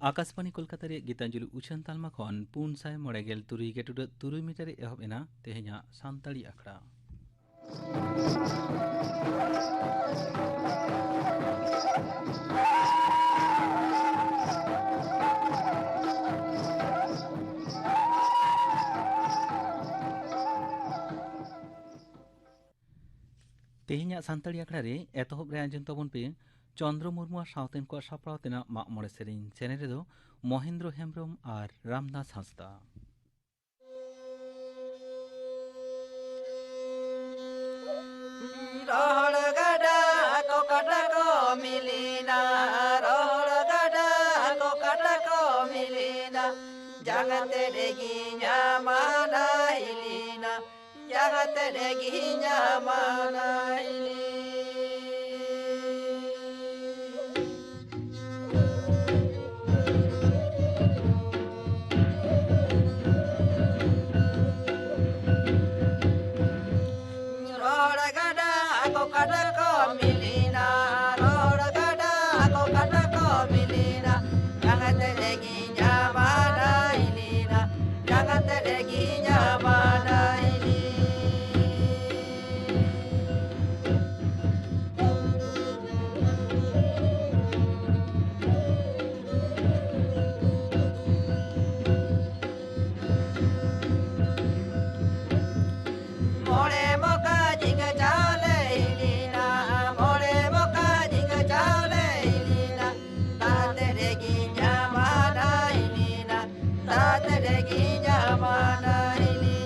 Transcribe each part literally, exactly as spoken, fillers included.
ᱟᱠᱟᱥᱵᱟᱬᱤ ᱠᱳᱞᱠᱟᱛᱟ ᱨᱮᱭᱟᱜ ᱜᱤᱛᱟᱧᱡᱚᱞᱤ ᱩᱪᱷᱟᱹᱱ ᱛᱟᱞᱢᱟ ᱠᱷᱚᱱ ᱯᱩᱱ ᱥᱟᱭ ᱢᱚᱬᱮ ᱜᱮᱞ ᱛᱩᱨᱩᱭ ᱜᱮᱴᱩᱰᱟᱹᱜ ᱛᱩᱨᱩᱭ ᱢᱤᱴᱟᱨ ᱨᱮ ᱮᱦᱚᱵ ᱮᱱᱟ ᱛᱮᱦᱮᱧᱟᱜ ᱥᱟᱱᱛᱟᱲᱤ ᱟᱠᱷᱲᱟ᱾ ᱛᱮᱦᱮᱧᱟᱜ ᱥᱟᱱᱛᱟᱲᱤ ᱟᱠᱷᱲᱟ ᱨᱮ ᱮᱛᱚᱦᱚᱵ ᱨᱮ ᱟᱸᱡᱚᱢ ᱛᱟᱵᱚᱱ ᱯᱮ ᱪᱚᱱᱫᱨᱚ ᱢᱩᱨᱢᱩ ᱟᱨ ᱥᱟᱶᱛᱮᱱ ᱠᱚᱣᱟᱜ ᱥᱟᱯᱲᱟᱣ ᱛᱮᱱᱟᱜ ᱢᱟᱜ ᱢᱚᱬᱮ ᱥᱮᱨᱮᱧ᱾ ᱥᱮᱨᱮᱧ ᱨᱮᱫᱚ ᱢᱚᱦᱮᱱᱫᱨᱚ ᱦᱮᱢᱵᱨᱚᱢ ᱟᱨ ᱨᱟᱢᱫᱟᱥ ᱦᱟᱸᱥᱫᱟ᱾ ᱨᱚᱦᱚᱲ ᱜᱟᱰᱟ ᱠᱚ ᱠᱟᱴᱟ ᱠᱚ ᱢᱤᱞᱤᱱᱟ, ᱨᱚᱦᱚᱲ ᱜᱟᱰᱟ ᱠᱚ ᱠᱟᱴᱟ ᱠᱚ ᱢᱤᱞᱤᱱᱟ, ᱡᱟᱸᱜᱟ ᱛᱮ ᱰᱮᱜᱤ ᱧᱟᱢᱟ ᱱᱟᱦᱤᱞᱤᱱᱟ, ᱡᱟᱸᱜᱟ ᱛᱮ ᱰᱮᱜᱤ ᱧᱟᱢᱟ ᱱᱟᱦᱤᱞᱤ᱾ ᱨᱚᱲ ᱜᱟᱰᱟ ᱠᱚ ᱠᱟᱰᱟ ᱠᱚ ᱢᱤᱞᱤᱱᱟ, ᱨᱚᱲ ᱜᱟᱰᱟ ᱠᱚ ᱠᱟᱰᱟ ᱠᱚ ᱢᱤᱞᱤᱱᱟ, ᱡᱟᱸᱜᱟ ᱛᱮ ᱰᱮᱜᱤ ᱧᱟᱢᱟ ᱱᱟᱦᱤᱞᱤᱱᱟ, ᱡᱟᱸᱜᱟ ᱛᱮ ᱰᱮᱜᱤ ᱧᱟᱢᱟ ᱱᱟᱦᱤᱞᱤ᱾ ᱢᱚᱬᱮ ᱢᱚᱠᱟ ᱡᱷᱤᱸᱜᱟᱹ ᱪᱟᱣᱞᱮ ᱦᱤᱞᱤᱱᱟ, ᱢᱚᱬᱮ ᱢᱚᱠᱟ ᱡᱷᱤᱸᱜᱟᱹ ᱪᱟᱣᱞᱮ ᱦᱤᱞᱤᱱᱟ, ᱫᱟᱜ ᱛᱮ ᱰᱮᱜᱤ ᱧᱟᱢᱟ ᱱᱟᱦᱤᱞᱤᱱᱟ, ᱫᱟᱜ ᱛᱮ ᱰᱮᱜᱤ ᱧᱟᱢᱟ ᱱᱟᱦᱤᱞᱤ᱾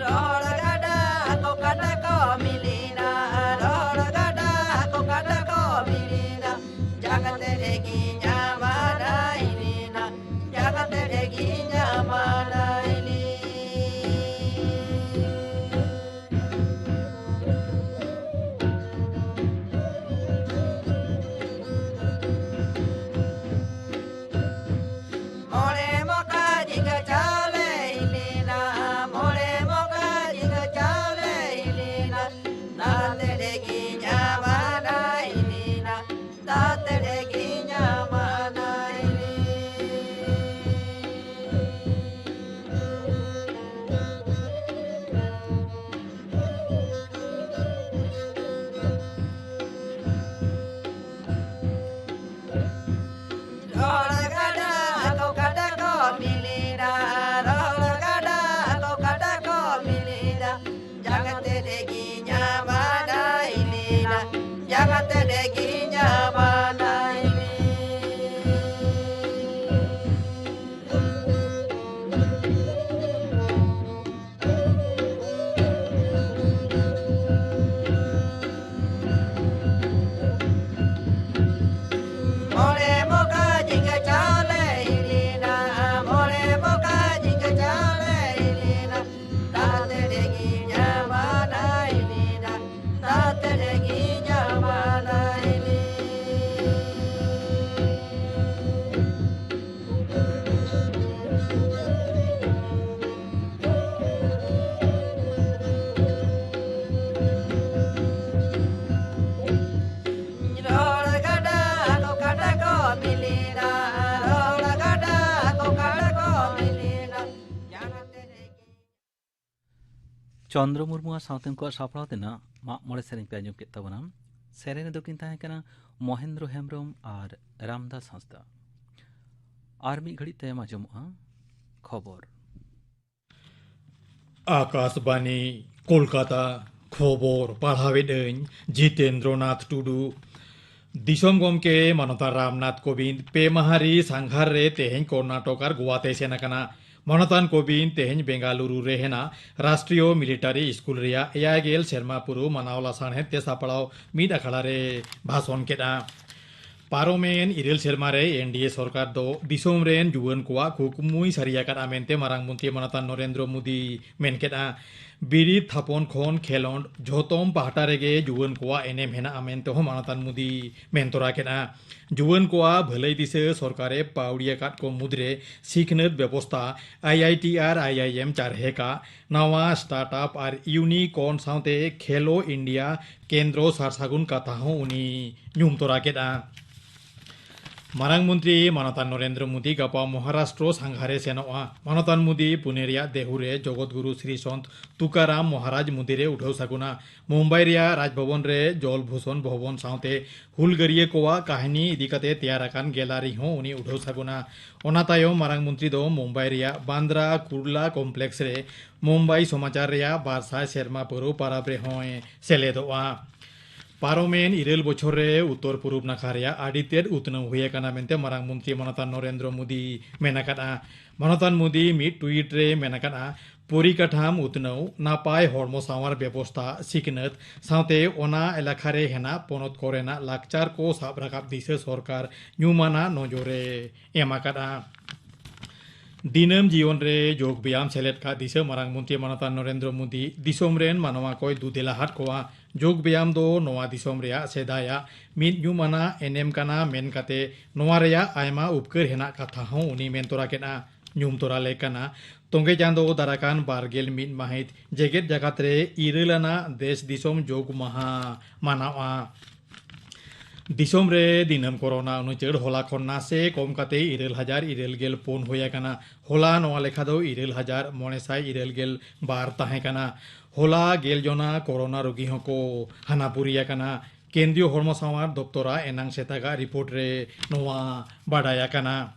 ᱨᱚᱦᱚᱲ ᱜᱟᱰᱟ ᱠᱚ ᱠᱟᱰᱟ ᱠᱚ ᱢᱤᱞᱤᱱᱟ, ᱨᱚᱦᱚᱲ ᱜᱟᱰᱟ ᱠᱚ ᱠᱟᱰᱟ ᱠᱚ ᱢᱤᱞᱤᱱᱟ, ᱡᱟᱜᱟᱛ ᱨᱮᱜᱤ ᱧᱟᱢᱟ ᱱᱟᱦᱤᱞᱤᱱᱟ, ᱡᱟᱜᱟᱛ ᱨᱮᱜᱤ ᱧᱟᱢᱟ ᱱᱟᱦᱤᱞᱤ᱾ ᱢᱚᱬᱮ ᱪᱚᱱᱫᱨᱚ ᱢᱩᱨᱢᱩᱣᱟᱜ ᱥᱟᱶᱛᱮ ᱩᱱᱠᱩᱣᱟᱜ ᱥᱟᱯᱲᱟᱣ ᱛᱮᱱᱟᱜ ᱢᱟᱜ ᱢᱚᱬᱮ ᱥᱮᱨᱮᱧ ᱯᱮ ᱟᱸᱡᱚᱢ ᱠᱮᱫ ᱛᱟᱵᱚᱱᱟ᱾ ᱥᱮᱨᱮᱧ ᱨᱮᱫᱚ ᱠᱤᱱ ᱛᱟᱦᱮᱸ ᱠᱟᱱᱟ ᱢᱚᱦᱮᱱᱫᱨᱚ ᱦᱮᱢᱵᱨᱚᱢ ᱟᱨ ᱨᱟᱢᱫᱟᱥ ᱦᱟᱸᱥᱫᱟ᱾ ᱟᱨ ᱢᱤᱫ ᱜᱷᱟᱹᱲᱤᱡ ᱛᱟᱭᱚᱢ ᱟᱸᱡᱚᱢᱚᱜᱼᱟ ᱠᱷᱚᱵᱚᱨ᱾ ᱟᱠᱟᱥᱵᱟᱱᱤ, ᱠᱳᱞᱠᱟᱛᱟ᱾ ᱠᱷᱚᱵᱚᱨ ᱯᱟᱲᱦᱟᱣᱮᱫ ᱟᱹᱧ ᱡᱤᱛᱮᱱᱫᱨᱚᱱᱟᱛᱷ ᱴᱩᱰᱩ᱾ ᱫᱤᱥᱚᱢ ᱜᱚᱢᱠᱮ ᱢᱟᱱᱚᱛᱟᱱ ᱨᱟᱢᱱᱟᱛᱷ ᱠᱳᱵᱤᱱᱫᱽ ᱯᱮ ᱢᱟᱦᱟ ᱨᱤ ᱥᱟᱸᱜᱷᱟᱨ ᱨᱮ ᱛᱮᱦᱮᱧ ᱠᱚᱨᱱᱟᱴᱚᱠ ᱟᱨ ᱜᱳᱣᱟ ᱛᱮᱭ ᱥᱮᱱ ᱟᱠᱟᱱᱟ᱾ ᱢᱟᱱᱚᱛᱟᱱ ᱠᱳᱵᱤᱱᱫᱽ ᱛᱮᱦᱮᱧ ᱵᱮᱝᱜᱟᱞᱩᱨᱩ ᱨᱮ ᱦᱮᱱᱟᱜ ᱨᱟᱥᱴᱨᱤᱭᱚ ᱢᱤᱞᱤᱴᱟᱨᱤ ᱥᱠᱩᱞ ᱨᱮᱭᱟᱜ ᱮᱭᱟᱭ ᱜᱮᱞ ᱥᱮᱨᱢᱟ ᱯᱩᱨᱟᱹᱣ ᱢᱟᱱᱟᱣ ᱞᱟᱥᱟᱲᱦᱮᱫ ᱛᱮ ᱥᱟᱯᱲᱟᱣ ᱢᱤᱫ ᱟᱠᱷᱲᱟ ᱨᱮ ᱵᱷᱟᱥᱚᱱ ᱠᱮᱫᱼᱟ᱾ ᱯᱟᱨᱚᱢᱮᱱ ᱤᱨᱟᱹᱞ ᱥᱮᱨᱢᱟ ᱨᱮ ᱮᱱ ᱰᱤ ᱮ ᱥᱚᱨᱠᱟᱨ ᱫᱚ ᱫᱤᱥᱚᱢ ᱨᱮᱱ ᱡᱩᱣᱟᱹᱱ ᱠᱚᱣᱟᱜ ᱠᱩᱠᱢᱩᱭ ᱥᱟᱹᱨᱤ ᱟᱠᱟᱫᱼᱟ ᱢᱮᱱᱛᱮ ᱢᱟᱨᱟᱝ ᱢᱚᱱᱛᱨᱤ ᱢᱟᱱᱚᱛᱟᱱ ᱱᱚᱨᱮᱱᱫᱨᱚ ᱢᱳᱫᱤ ᱢᱮᱱ ᱠᱮᱫᱼᱟ᱾ ᱵᱤᱨᱤᱫ ᱛᱷᱟᱯᱚᱱ ᱠᱷᱚᱱ ᱠᱷᱮᱞᱚᱸᱰ ᱡᱷᱚᱛᱚᱢ ᱯᱟᱦᱴᱟ ᱨᱮᱜᱮ ᱡᱩᱣᱟᱹᱱ ᱠᱚᱣᱟᱜ ᱮᱱᱮᱢ ᱦᱮᱱᱟᱜᱼᱟ ᱢᱮᱱᱛᱮ ᱦᱚᱸ ᱢᱟᱱᱚᱛᱟᱱ ᱢᱳᱫᱤ ᱢᱮᱱ ᱛᱚᱨᱟ ᱠᱮᱫᱼᱟ᱾ ᱡᱩᱣᱟᱹᱱ ᱠᱚᱣᱟᱜ ᱵᱷᱟᱹᱞᱟᱹᱭ ᱫᱤᱥᱟᱹ ᱥᱚᱨᱠᱟᱨᱮ ᱯᱟᱹᱣᱲᱤ ᱟᱠᱟᱫ ᱠᱚ ᱢᱩᱫᱽᱨᱮ ᱥᱤᱠᱷᱱᱟᱹᱛ ᱵᱮᱵᱚᱥᱛᱟ, ᱟᱭ ᱟᱭ ᱴᱤ ᱟᱨ ᱟᱭ ᱟᱭ ᱮᱢ ᱪᱟᱨᱦᱮ ᱠᱟᱜ, ᱱᱟᱣᱟ ᱥᱴᱟᱨᱴ ᱟᱯ ᱟᱨ ᱤᱭᱩᱱᱤᱠᱚᱨᱱ ᱥᱟᱶᱛᱮ ᱠᱷᱮᱞᱳ ᱤᱱᱰᱤᱭᱟ ᱠᱮᱱᱫᱨᱚ ᱥᱟᱨ ᱥᱟᱹᱜᱩᱱ ᱠᱟᱛᱷᱟ ᱦᱚᱸ ᱩᱱᱤ ᱧᱩᱢ ᱛᱚᱨᱟ ᱠᱮᱫᱼᱟ᱾ ᱢᱟᱨᱟᱝ ᱢᱚᱱᱛᱨᱤ ᱢᱟᱱᱚᱛᱟᱱ ᱱᱚᱨᱮᱱᱫᱨᱚ ᱢᱳᱫᱤ ᱜᱟᱯᱟ ᱢᱚᱦᱟᱨᱟᱥᱴᱨᱚ ᱥᱟᱸᱜᱷᱟᱨᱮ ᱥᱮᱱᱚᱜᱼᱟ᱾ ᱢᱟᱱᱚᱛᱟᱱ ᱢᱳᱫᱤ ᱯᱩᱱᱮ ᱨᱮᱭᱟᱜ ᱫᱮᱦᱩ ᱨᱮ ᱡᱚᱜᱚᱛ ᱜᱩᱨᱩ ᱥᱨᱤ ᱥᱚᱱᱛ ᱛᱩᱠᱟᱨᱟᱢ ᱢᱚᱦᱟᱨᱟᱡᱽ ᱢᱚᱱᱫᱤᱨ ᱨᱮ ᱩᱰᱷᱟᱹᱣ ᱥᱟᱹᱜᱩᱱᱟ᱾ ᱢᱩᱢᱵᱟᱭ ᱨᱮᱭᱟᱜ ᱨᱟᱡᱽ ᱵᱷᱚᱵᱚᱱ ᱨᱮ ᱡᱚᱞ ᱵᱷᱩᱥᱚᱱ ᱵᱷᱚᱵᱚᱱ ᱥᱟᱶᱛᱮ ᱦᱩᱞᱜᱟᱹᱨᱤᱭᱟᱹ ᱠᱚᱣᱟᱜ ᱠᱟᱹᱦᱱᱤ ᱤᱫᱤ ᱠᱟᱛᱮ ᱛᱮᱭᱟᱨ ᱟᱠᱟᱱ ᱜᱮᱞᱟᱨᱤ ᱦᱚᱸ ᱩᱱᱤ ᱩᱰᱷᱟᱹᱣ ᱥᱟᱹᱜᱩᱱᱟ᱾ ᱚᱱᱟ ᱛᱟᱭᱚᱢ ᱢᱟᱨᱟᱝ ᱢᱚᱱᱛᱨᱤ ᱫᱚ ᱢᱩᱢᱵᱟᱭ ᱨᱮᱭᱟᱜ ᱵᱟᱱᱫᱨᱟ ᱠᱩᱨᱞᱟ ᱠᱚᱢᱯᱞᱮᱠᱥ ᱨᱮ ᱢᱩᱢᱵᱟᱭ ᱥᱚᱢᱟᱪᱟᱨ ᱨᱮᱭᱟᱜ ᱵᱟᱨ ᱥᱟᱭ ᱥᱮᱨᱢᱟ ᱯᱩᱨᱟᱹᱣ ᱯᱟᱨᱟᱵᱽ ᱨᱮᱦᱚᱸᱭ ᱥᱮᱞᱮᱫᱚᱜᱼᱟ᱾ ᱯᱟᱨᱚᱢᱮᱱ ᱤᱨᱟᱹᱞ ᱵᱚᱪᱷᱚᱨ ᱨᱮ ᱩᱛᱛᱚᱨ ᱯᱩᱨᱩᱵ ᱱᱟᱠᱷᱟ ᱨᱮᱭᱟᱜ ᱟᱹᱰᱤ ᱛᱮᱫ ᱩᱛᱱᱟᱹᱣ ᱦᱩᱭ ᱟᱠᱟᱱᱟ ᱢᱮᱱᱛᱮ ᱢᱟᱨᱟᱝ ᱢᱚᱱᱛᱨᱤ ᱢᱟᱱᱚᱛᱟᱱ ᱱᱚᱨᱮᱱᱫᱨᱚ ᱢᱳᱫᱤ ᱢᱮᱱ ᱟᱠᱟᱫᱼᱟ᱾ ᱢᱟᱱᱚᱛᱟᱱ ᱢᱳᱫᱤ ᱢᱤᱫ ᱴᱩᱭᱤᱴ ᱨᱮ ᱢᱮᱱ ᱟᱠᱟᱫᱼᱟ, ᱯᱚᱨᱤᱠᱟᱴᱷᱟᱢ ᱩᱛᱱᱟᱹᱣ, ᱱᱟᱯᱟᱭ ᱦᱚᱲᱢᱚ ᱥᱟᱶᱟᱨ ᱵᱮᱵᱚᱥᱛᱟ, ᱥᱤᱠᱷᱱᱟᱹᱛ ᱥᱟᱶᱛᱮ ᱚᱱᱟ ᱮᱞᱟᱠᱟ ᱨᱮ ᱦᱮᱱᱟᱜ ᱯᱚᱱᱚᱛ ᱠᱚᱨᱮᱱᱟᱜ ᱞᱟᱠᱪᱟᱨ ᱠᱚ ᱥᱟᱵ ᱨᱟᱠᱟᱵ ᱫᱤᱥᱟᱹ ᱥᱚᱨᱠᱟᱨ ᱧᱩᱢᱟᱱᱟᱜ ᱱᱚᱡᱚᱨᱮ ᱮᱢ ᱟᱠᱟᱫᱼᱟ᱾ ᱫᱤᱱᱟᱹᱢ ᱡᱤᱭᱚᱱ ᱨᱮ ᱡᱳᱜᱽ ᱵᱮᱭᱟᱢ ᱥᱮᱞᱮᱫ ᱠᱟᱜ ᱫᱤᱥᱟᱹ ᱢᱟᱨᱟᱝ ᱢᱚᱱᱛᱨᱤ ᱢᱟᱱᱚᱛᱟᱱ ᱱᱚᱨᱮᱱᱫᱨᱚ ᱢᱳᱫᱤ ᱫᱤᱥᱚᱢ ᱨᱮᱱ ᱢᱟᱱᱣᱟ ᱠᱚᱭ ᱫᱩᱫᱮᱞᱟᱦᱟᱫ ᱠᱚᱣᱟ᱾ ᱡᱳᱜᱽ ᱵᱮᱭᱟᱢ ᱫᱚ ᱱᱚᱣᱟ ᱫᱤᱥᱚᱢ ᱨᱮᱭᱟᱜ ᱥᱮᱫᱟᱭᱟᱜ ᱢᱤᱫ ᱧᱩᱢᱟᱱᱟᱜ ᱮᱱᱮᱢ ᱠᱟᱱᱟ ᱢᱮᱱ ᱠᱟᱛᱮ ᱱᱚᱣᱟ ᱨᱮᱭᱟᱜ ᱟᱭᱢᱟ ᱩᱯᱠᱟᱹᱨ ᱦᱮᱱᱟᱜ ᱠᱟᱛᱷᱟ ᱦᱚᱸ ᱩᱱᱤ ᱢᱮᱱ ᱛᱚᱨᱟ ᱠᱮᱫᱼᱟ᱾ ᱧᱩᱢ ᱛᱚᱨᱟ ᱞᱮᱠᱟᱱᱟ ᱛᱚᱸᱜᱮ ᱪᱟᱸᱫᱚ ᱫᱟᱨᱟᱠᱟᱱ ᱵᱟᱨ ᱜᱮᱞ ᱢᱤᱫ ᱢᱟᱹᱦᱤᱛ ᱡᱮᱜᱮᱛ ᱡᱟᱠᱟᱛ ᱨᱮ ᱤᱨᱟᱹᱞ ᱟᱱᱟᱜ ᱫᱮᱥ ᱫᱤᱥᱚᱢ ᱡᱳᱜᱽ ᱢᱟᱦᱟ ᱢᱟᱱᱟᱣᱜᱼᱟ᱾ ᱫᱤᱥᱚᱢ ᱨᱮ ᱫᱤᱱᱟᱹᱢ ᱠᱳᱨᱳᱱᱟ ᱩᱱᱩᱪᱟᱹᱲ ᱦᱚᱞᱟ ᱠᱷᱚᱱ ᱱᱟᱥᱮ ᱠᱚᱢ ᱠᱟᱛᱮ ᱤᱨᱟᱹᱞ ᱦᱟᱡᱟᱨ ᱤᱨᱟᱹᱞ ᱜᱮᱞ ᱯᱩᱱ ᱦᱩᱭ ᱟᱠᱟᱱᱟ᱾ ᱦᱚᱞᱟ ᱱᱚᱣᱟ ᱞᱮᱠᱷᱟ ᱫᱚ ᱤᱨᱟᱹᱞ ᱦᱟᱡᱟᱨ ᱢᱚᱬᱮ ᱥᱟᱭ ᱤᱨᱟᱹᱞ ᱜᱮᱞ ᱵᱟᱨ ᱛᱟᱦᱮᱸ ᱠᱟᱱᱟ᱾ ᱦᱚᱞᱟ ᱜᱮᱞ ᱡᱚᱱᱟ ᱠᱳᱨᱳᱱᱟ ᱨᱩᱜᱤ ᱦᱚᱸᱠᱚ ᱦᱟᱱᱟᱯᱩᱨᱤ ᱟᱠᱟᱱᱟ᱾ ᱠᱮᱱᱫᱨᱤᱭᱚ ᱦᱚᱲᱢᱚ ᱥᱟᱶᱟᱨ ᱫᱚᱯᱛᱚᱨᱟᱜ ᱮᱱᱟᱝ ᱥᱮᱛᱟᱜᱟᱜ ᱨᱤᱯᱳᱨᱴ ᱨᱮ ᱱᱚᱣᱟ ᱵᱟᱰᱟᱭ ᱟᱠᱟᱱᱟ᱾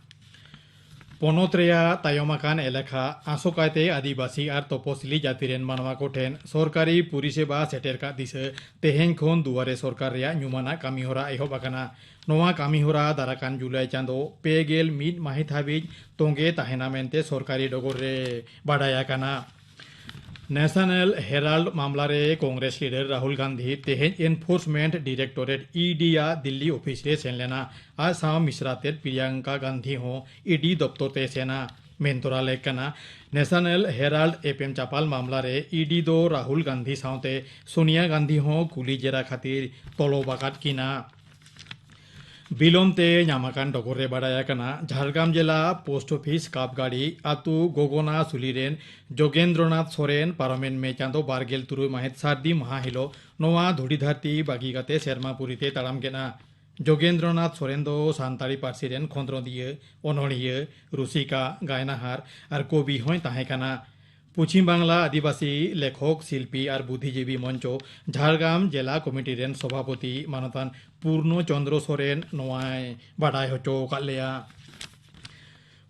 ᱯᱚᱱᱚᱛ ᱨᱮᱭᱟᱜ ᱛᱟᱭᱚᱢ ᱟᱠᱟᱱ ᱮᱞᱟᱠᱟ, ᱟᱥᱚᱠᱟᱭᱛᱮ ᱟᱹᱫᱤᱵᱟᱹᱥᱤ ᱟᱨ ᱛᱚᱯᱚᱥᱤᱞᱤ ᱡᱟᱹᱛᱤ ᱨᱮᱱ ᱢᱟᱱᱣᱟ ᱠᱚᱴᱷᱮᱱ ᱥᱚᱨᱠᱟᱨᱤ ᱯᱚᱨᱤᱥᱮᱵᱟ ᱥᱮᱴᱮᱨ ᱠᱟᱜ ᱫᱤᱥᱟᱹ ᱛᱮᱦᱮᱧ ᱠᱷᱚᱱ ᱫᱩᱣᱟᱨᱮ ᱥᱚᱨᱠᱟᱨ ᱨᱮᱭᱟᱜ ᱧᱩᱢᱟᱱᱟᱜ ᱠᱟᱹᱢᱤᱦᱚᱨᱟ ᱮᱦᱚᱵ ᱟᱠᱟᱱᱟ᱾ ᱱᱚᱣᱟ ᱠᱟᱹᱢᱤᱦᱚᱨᱟ ᱫᱟᱨᱟᱠᱟᱱ ᱡᱩᱞᱟᱭ ᱪᱟᱸᱫᱚ ᱯᱮ ᱜᱮᱞ ᱢᱤᱫ ᱢᱟᱹᱦᱤᱛ ᱦᱟᱹᱵᱤᱡ ᱛᱚᱸᱜᱮ ᱛᱟᱦᱮᱱᱟ ᱢᱮᱱᱛᱮ ᱥᱚᱨᱠᱟᱨᱤ ᱰᱚᱜᱚᱨ ᱨᱮ ᱵᱟᱰᱟᱭ ᱟᱠᱟᱱᱟ᱾ ᱱᱮᱥᱚᱱᱟᱞ ᱦᱮᱨᱟᱞᱰ ᱢᱟᱢᱞᱟ ᱨᱮ ᱠᱚᱝᱜᱨᱮᱥ ᱞᱤᱰᱟᱨ ᱨᱟᱦᱩᱞ ᱜᱟᱱᱫᱷᱤ ᱛᱮᱦᱮᱧ ᱮᱱᱯᱷᱳᱨᱥᱢᱮᱱᱴ ᱰᱤᱨᱮᱠᱴᱚᱨᱮᱴ, ᱤ ᱰᱤ, ᱟᱜ ᱫᱤᱞᱞᱤ ᱚᱯᱷᱤᱥ ᱨᱮ ᱥᱮᱱ ᱞᱮᱱᱟ᱾ ᱟᱡ ᱥᱟᱶ ᱢᱤᱥᱨᱟ ᱛᱮᱫ ᱯᱨᱤᱭᱟᱝᱠᱟ ᱜᱟᱱᱫᱷᱤ ᱦᱚᱸ ᱤ ᱰᱤ ᱫᱚᱯᱛᱚᱨ ᱛᱮ ᱥᱮᱱᱟ ᱢᱮᱱ ᱛᱚᱨᱟ ᱞᱮᱠ ᱠᱟᱱᱟ᱾ ᱱᱮᱥᱚᱱᱟᱞ ᱦᱮᱨᱟᱞᱰ ᱮᱯᱮᱢ ᱪᱟᱯᱟᱞ ᱢᱟᱢᱞᱟ ᱨᱮ ᱤ ᱰᱤ ᱫᱚ ᱨᱟᱦᱩᱞ ᱜᱟᱱᱫᱷᱤ ᱥᱟᱶᱛᱮ ᱥᱳᱱᱤᱭᱟ ᱜᱟᱱᱫᱷᱤ ᱦᱚᱸ ᱠᱩᱞᱤ ᱡᱮᱨᱟ ᱠᱷᱟᱹᱛᱤᱨ ᱛᱚᱞᱚᱵ ᱟᱠᱟᱫ ᱠᱤᱱᱟ᱾ ᱵᱤᱞᱚᱢ ᱛᱮ ᱧᱟᱢ ᱟᱠᱟᱱ ᱰᱚᱜᱚᱨ ᱨᱮ ᱵᱟᱰᱟᱭ ᱟᱠᱟᱱᱟ, ᱡᱷᱟᱲᱜᱨᱟᱢ ᱡᱮᱞᱟ ᱯᱳᱥᱴ ᱚᱯᱷᱤᱥ ᱠᱟᱯᱜᱟᱲᱤ ᱟᱹᱛᱩ ᱜᱚᱜᱚᱱᱟ ᱥᱩᱞᱤ ᱨᱮᱱ ᱡᱳᱜᱮᱱᱫᱨᱚᱱᱟᱛᱷ ᱥᱚᱨᱮᱱ ᱯᱟᱨᱚᱢᱮᱱ ᱢᱮ ᱪᱟᱸᱫᱚ ᱵᱟᱨ ᱜᱮᱞ ᱛᱩᱨᱩᱭ ᱢᱟᱹᱦᱤᱛ ᱥᱟᱹᱨᱫᱤ ᱢᱟᱦᱟ ᱦᱤᱞᱳᱜ ᱱᱚᱣᱟ ᱫᱷᱩᱲᱤ ᱫᱷᱟᱹᱨᱛᱤ ᱵᱟᱹᱜᱤ ᱠᱟᱛᱮ ᱥᱮᱨᱢᱟ ᱯᱩᱨᱤ ᱛᱮ ᱛᱟᱲᱟᱢ ᱠᱮᱫᱼᱟ᱾ ᱡᱳᱜᱮᱱᱫᱨᱚᱱᱟᱛᱷ ᱥᱚᱨᱮᱱ ᱫᱚ ᱥᱟᱱᱛᱟᱲᱤ ᱯᱟᱹᱨᱥᱤ ᱨᱮᱱ ᱠᱷᱚᱸᱫᱽᱨᱚᱸᱫᱤᱭᱟᱹ, ᱚᱱᱚᱬᱦᱤᱭᱟᱹ, ᱨᱩᱥᱤᱠᱟ, ᱜᱟᱭᱱᱟᱦᱟᱨ ᱟᱨ ᱠᱚᱵᱤ ᱦᱚᱸᱭ ᱛᱟᱦᱮᱸ ᱠᱟᱱᱟ᱾ ᱯᱚᱪᱷᱤᱢ ᱵᱟᱝᱞᱟ ᱟᱹᱫᱤᱵᱟᱹᱥᱤ ᱞᱮᱠᱷᱚᱠ, ᱥᱤᱞᱯᱤ ᱟᱨ ᱵᱩᱫᱷᱤᱡᱤᱵᱤ ᱢᱚᱧᱪᱚ ᱡᱷᱟᱲᱜᱨᱟᱢ ᱡᱮᱞᱟ ᱠᱚᱢᱤᱴᱤ ᱨᱮᱱ ᱥᱚᱵᱷᱟᱯᱚᱛᱤ ᱢᱟᱱᱚᱛᱟᱱ ᱯᱩᱨᱱᱚ ᱪᱚᱸᱫᱽᱨᱚ ᱥᱚᱨᱮᱱ ᱱᱚᱣᱟᱭ ᱵᱟᱰᱟᱭ ᱦᱚᱪᱚ ᱟᱠᱟᱫ ᱞᱮᱭᱟ᱾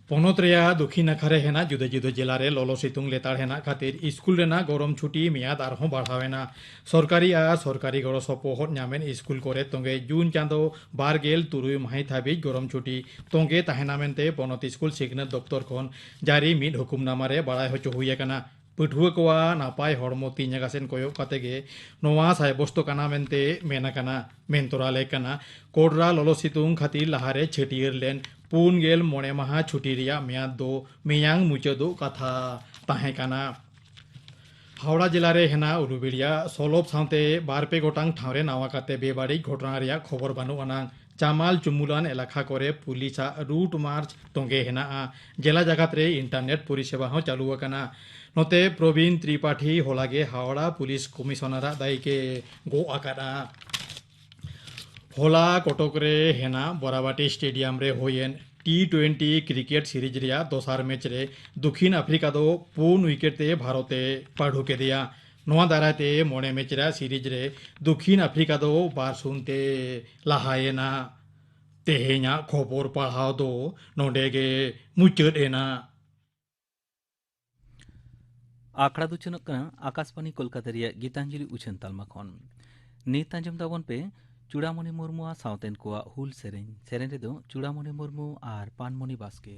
ᱯᱚᱱᱚᱛ ᱨᱮᱭᱟᱜ ᱫᱚᱠᱷᱤᱱ ᱱᱟᱠᱷᱟ ᱨᱮ ᱦᱮᱱᱟᱜ ᱡᱩᱫᱟᱹ ᱡᱩᱫᱟᱹ ᱡᱮᱞᱟ ᱨᱮ ᱞᱚᱞᱚ ᱥᱤᱛᱩᱝ ᱞᱮᱛᱟᱲ ᱦᱮᱱᱟᱜ ᱠᱷᱟᱹᱛᱤᱨ ᱥᱠᱩᱞ ᱨᱮᱱᱟᱜ ᱜᱚᱨᱚᱢ ᱪᱷᱩᱴᱤ ᱢᱮᱭᱟᱫ ᱟᱨᱦᱚᱸ ᱵᱟᱲᱦᱟᱣ ᱮᱱᱟ᱾ ᱥᱚᱨᱠᱟᱨᱤ ᱟᱨ ᱥᱚᱨᱠᱟᱨᱤ ᱜᱚᱲᱚ ᱥᱚᱯᱚᱦᱚᱫ ᱧᱟᱢᱮᱱ ᱥᱠᱩᱞ ᱠᱚᱨᱮ ᱛᱚᱸᱜᱮ ᱡᱩᱱ ᱪᱟᱸᱫᱚ ᱵᱟᱨ ᱜᱮᱞ ᱛᱩᱨᱩᱭ ᱢᱟᱹᱦᱤᱛ ᱦᱟᱹᱵᱤᱡ ᱜᱚᱨᱚᱢ ᱪᱷᱩᱴᱤ ᱛᱚᱸᱜᱮ ᱛᱟᱦᱮᱱᱟ ᱢᱮᱱᱛᱮ ᱯᱚᱱᱚᱛ ᱥᱠᱩᱞ ᱥᱤᱠᱷᱱᱟᱹᱛ ᱫᱚᱯᱛᱚᱨ ᱠᱷᱚᱱ ᱡᱟᱹᱨᱤ ᱢᱤᱫ ᱦᱩᱠᱩᱢᱱᱟᱢᱟ ᱨᱮ ᱵᱟᱲᱟᱭ ᱦᱚᱪᱚ ᱦᱩᱭ ᱟᱠᱟᱱᱟ᱾ ᱯᱟᱹᱴᱷᱩᱣᱟᱹ ᱠᱚᱣᱟᱜ ᱱᱟᱯᱟᱭ ᱦᱚᱲᱢᱚ ᱛᱤ ᱡᱟᱸᱜᱟ ᱥᱮᱱ ᱠᱚᱭᱚᱜ ᱠᱟᱛᱮ ᱜᱮ ᱱᱚᱣᱟ ᱥᱟᱭᱵᱚᱥᱛᱚ ᱠᱟᱱᱟ ᱢᱮᱱᱛᱮ ᱢᱮᱱ ᱟᱠᱟᱱᱟ, ᱢᱮᱱ ᱛᱚᱨᱟ ᱞᱮᱠ ᱠᱟᱱᱟ᱾ ᱠᱚᱰᱨᱟ ᱞᱚᱞᱚ ᱥᱤᱛᱩᱝ ᱠᱷᱟᱹᱛᱤᱨ ᱞᱟᱦᱟᱨᱮ ᱪᱷᱟᱹᱴᱭᱟᱹᱨ ᱞᱮᱱ ᱯᱩᱱ ᱜᱮᱞ ᱢᱚᱬᱮ ᱢᱟᱦᱟ ᱪᱷᱩᱴᱤ ᱨᱮᱭᱟᱜ ᱢᱮᱭᱟᱫ ᱫᱚ ᱢᱮᱭᱟᱝ ᱢᱩᱪᱟᱹᱫᱚᱜ ᱠᱟᱛᱷᱟ ᱛᱟᱦᱮᱸ ᱠᱟᱱᱟ᱾ ᱦᱟᱣᱲᱟ ᱡᱮᱞᱟ ᱨᱮ ᱦᱮᱱᱟᱜ ᱩᱞᱩᱵᱮᱲᱤᱭᱟ, ᱥᱚᱞᱚᱵ ᱥᱟᱶᱛᱮ ᱵᱟᱨ ᱯᱮ ᱜᱚᱴᱟᱝ ᱴᱷᱟᱶ ᱨᱮ ᱱᱟᱣᱟ ᱠᱟᱛᱮ ᱵᱮᱵᱟᱹᱲᱤᱡ ᱜᱷᱚᱴᱚᱱᱟ ᱨᱮᱭᱟᱜ ᱠᱷᱚᱵᱚᱨ ᱵᱟᱹᱱᱩᱜ ᱟᱱᱟᱝ᱾ ᱪᱟᱢᱟᱞ ᱪᱩᱢᱩᱞᱟᱱ ᱮᱞᱟᱠᱟ ᱠᱚᱨᱮ ᱯᱩᱞᱤᱥᱟᱜ ᱨᱩᱴ ᱢᱟᱨᱪ ᱛᱚᱸᱜᱮ ᱦᱮᱱᱟᱜᱼᱟ᱾ ᱡᱮᱞᱟ ᱡᱟᱠᱟᱛ ᱨᱮ ᱤᱱᱴᱟᱨᱱᱮᱴ ᱯᱚᱨᱤᱥᱮᱵᱟ ᱦᱚᱸ ᱪᱟᱹᱞᱩ ᱟᱠᱟᱱᱟ᱾ ᱱᱚᱛᱮ ᱯᱨᱚᱵᱤᱱ ᱛᱨᱤᱯᱟᱴᱷᱤ ᱦᱚᱞᱟᱜᱮ ᱦᱟᱣᱲᱟ ᱯᱩᱞᱤᱥ ᱠᱚᱢᱤᱥᱚᱱᱟᱨᱟᱜ ᱫᱟᱹᱭᱤᱠᱮ ᱜᱚᱜ ᱟᱠᱟᱫᱼᱟ᱾ ᱦᱚᱞᱟ ᱠᱚᱴᱚᱠ ᱨᱮ ᱦᱮᱱᱟᱜ ᱵᱚᱨᱟᱵᱟᱴᱤ ᱥᱴᱮᱰᱤᱭᱟᱢ ᱨᱮ ᱦᱩᱭᱮᱱ ᱴᱤ ᱴᱩᱭᱮᱱᱴᱤ ᱠᱨᱤᱠᱮᱴ ᱥᱤᱨᱤᱡᱽ ᱨᱮᱭᱟᱜ ᱫᱚᱥᱟᱨ ᱢᱮᱪ ᱨᱮ ᱫᱩᱠᱷᱤᱱ ᱟᱯᱷᱨᱤᱠᱟ ᱫᱚ ᱯᱩᱱ ᱩᱭᱠᱮᱴ ᱛᱮ ᱵᱷᱟᱨᱚᱛ ᱮ ᱯᱟᱹᱰᱩ ᱠᱮᱫᱮᱭᱟ᱾ ᱱᱚᱣᱟ ᱫᱟᱨᱟᱭ ᱛᱮ ᱢᱚᱬᱮ ᱢᱮᱪ ᱨᱮᱭᱟᱜ ᱥᱤᱨᱤᱡᱽ ᱨᱮ ᱫᱩᱠᱷᱤᱱ ᱟᱯᱷᱨᱤᱠᱟ ᱫᱚ ᱵᱟᱨ ᱥᱩᱱ ᱛᱮ ᱞᱟᱦᱟᱭᱮᱱᱟ᱾ ᱛᱮᱦᱮᱧᱟᱜ ᱠᱷᱚᱵᱚᱨ ᱯᱟᱲᱦᱟᱣ ᱫᱚ ᱱᱚᱰᱮ ᱜᱮ ᱢᱩᱪᱟᱹᱫ ᱮᱱᱟ᱾ ᱟᱠᱷᱲᱟ ᱫᱚ ᱪᱟᱞᱟᱜ ᱠᱟᱱᱟ ᱟᱠᱟᱥᱵᱟᱱᱤ ᱠᱳᱞᱠᱟᱛᱟ ᱨᱮᱭᱟᱜ ᱜᱤᱛᱟᱧᱡᱚᱞᱤ ᱩᱪᱷᱟᱹᱱ ᱛᱟᱞᱢᱟ ᱠᱷᱚᱱ᱾ ᱱᱤᱛ ᱟᱸᱡᱚᱢ ᱛᱟᱵᱚᱱ ᱯᱮ ᱪᱩᱲᱟᱢᱚᱱᱤ ᱢᱩᱨᱢᱩᱣᱟᱜ ᱥᱟᱶᱛᱮᱱ ᱠᱚᱣᱟᱜ ᱦᱩᱞ ᱥᱮᱨᱮᱧ᱾ ᱥᱮᱨᱮᱧ ᱨᱮᱫᱚ ᱪᱩᱲᱟᱢᱚᱱᱤ ᱢᱩᱨᱢᱩ ᱟᱨ ᱯᱟᱱᱢᱚᱱᱤ ᱵᱟᱥᱠᱮ᱾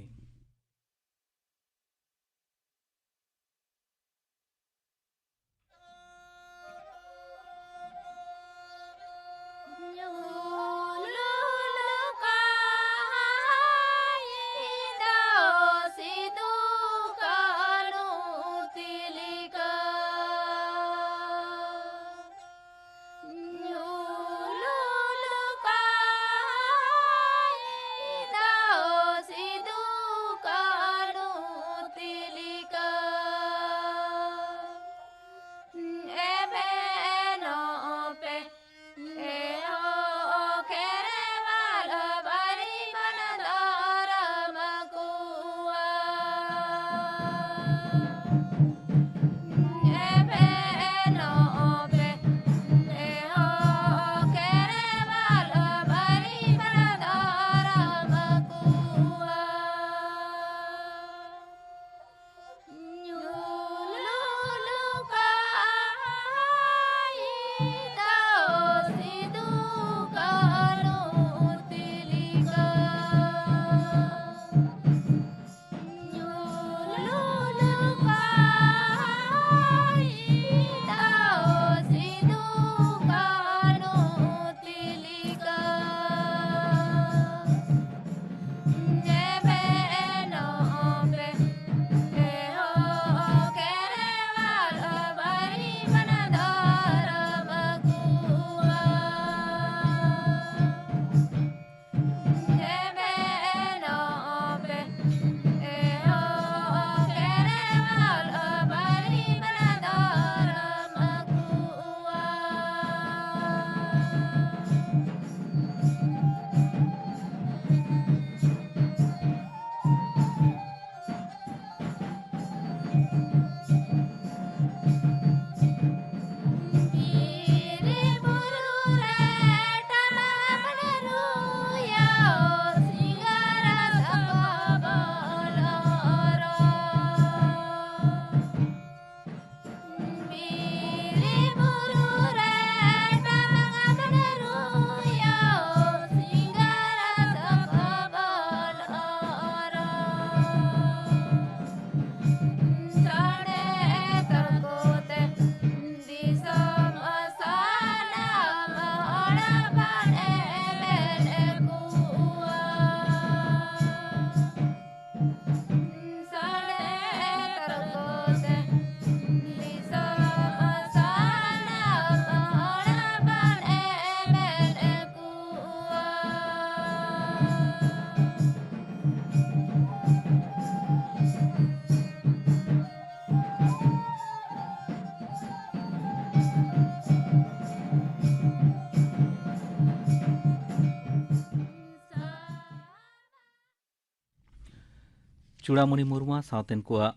ᱪᱩᱲᱟᱢᱚᱱᱤ ᱢᱩᱨᱢᱩ ᱥᱟᱶᱛᱮᱱ ᱠᱚᱣᱟᱜ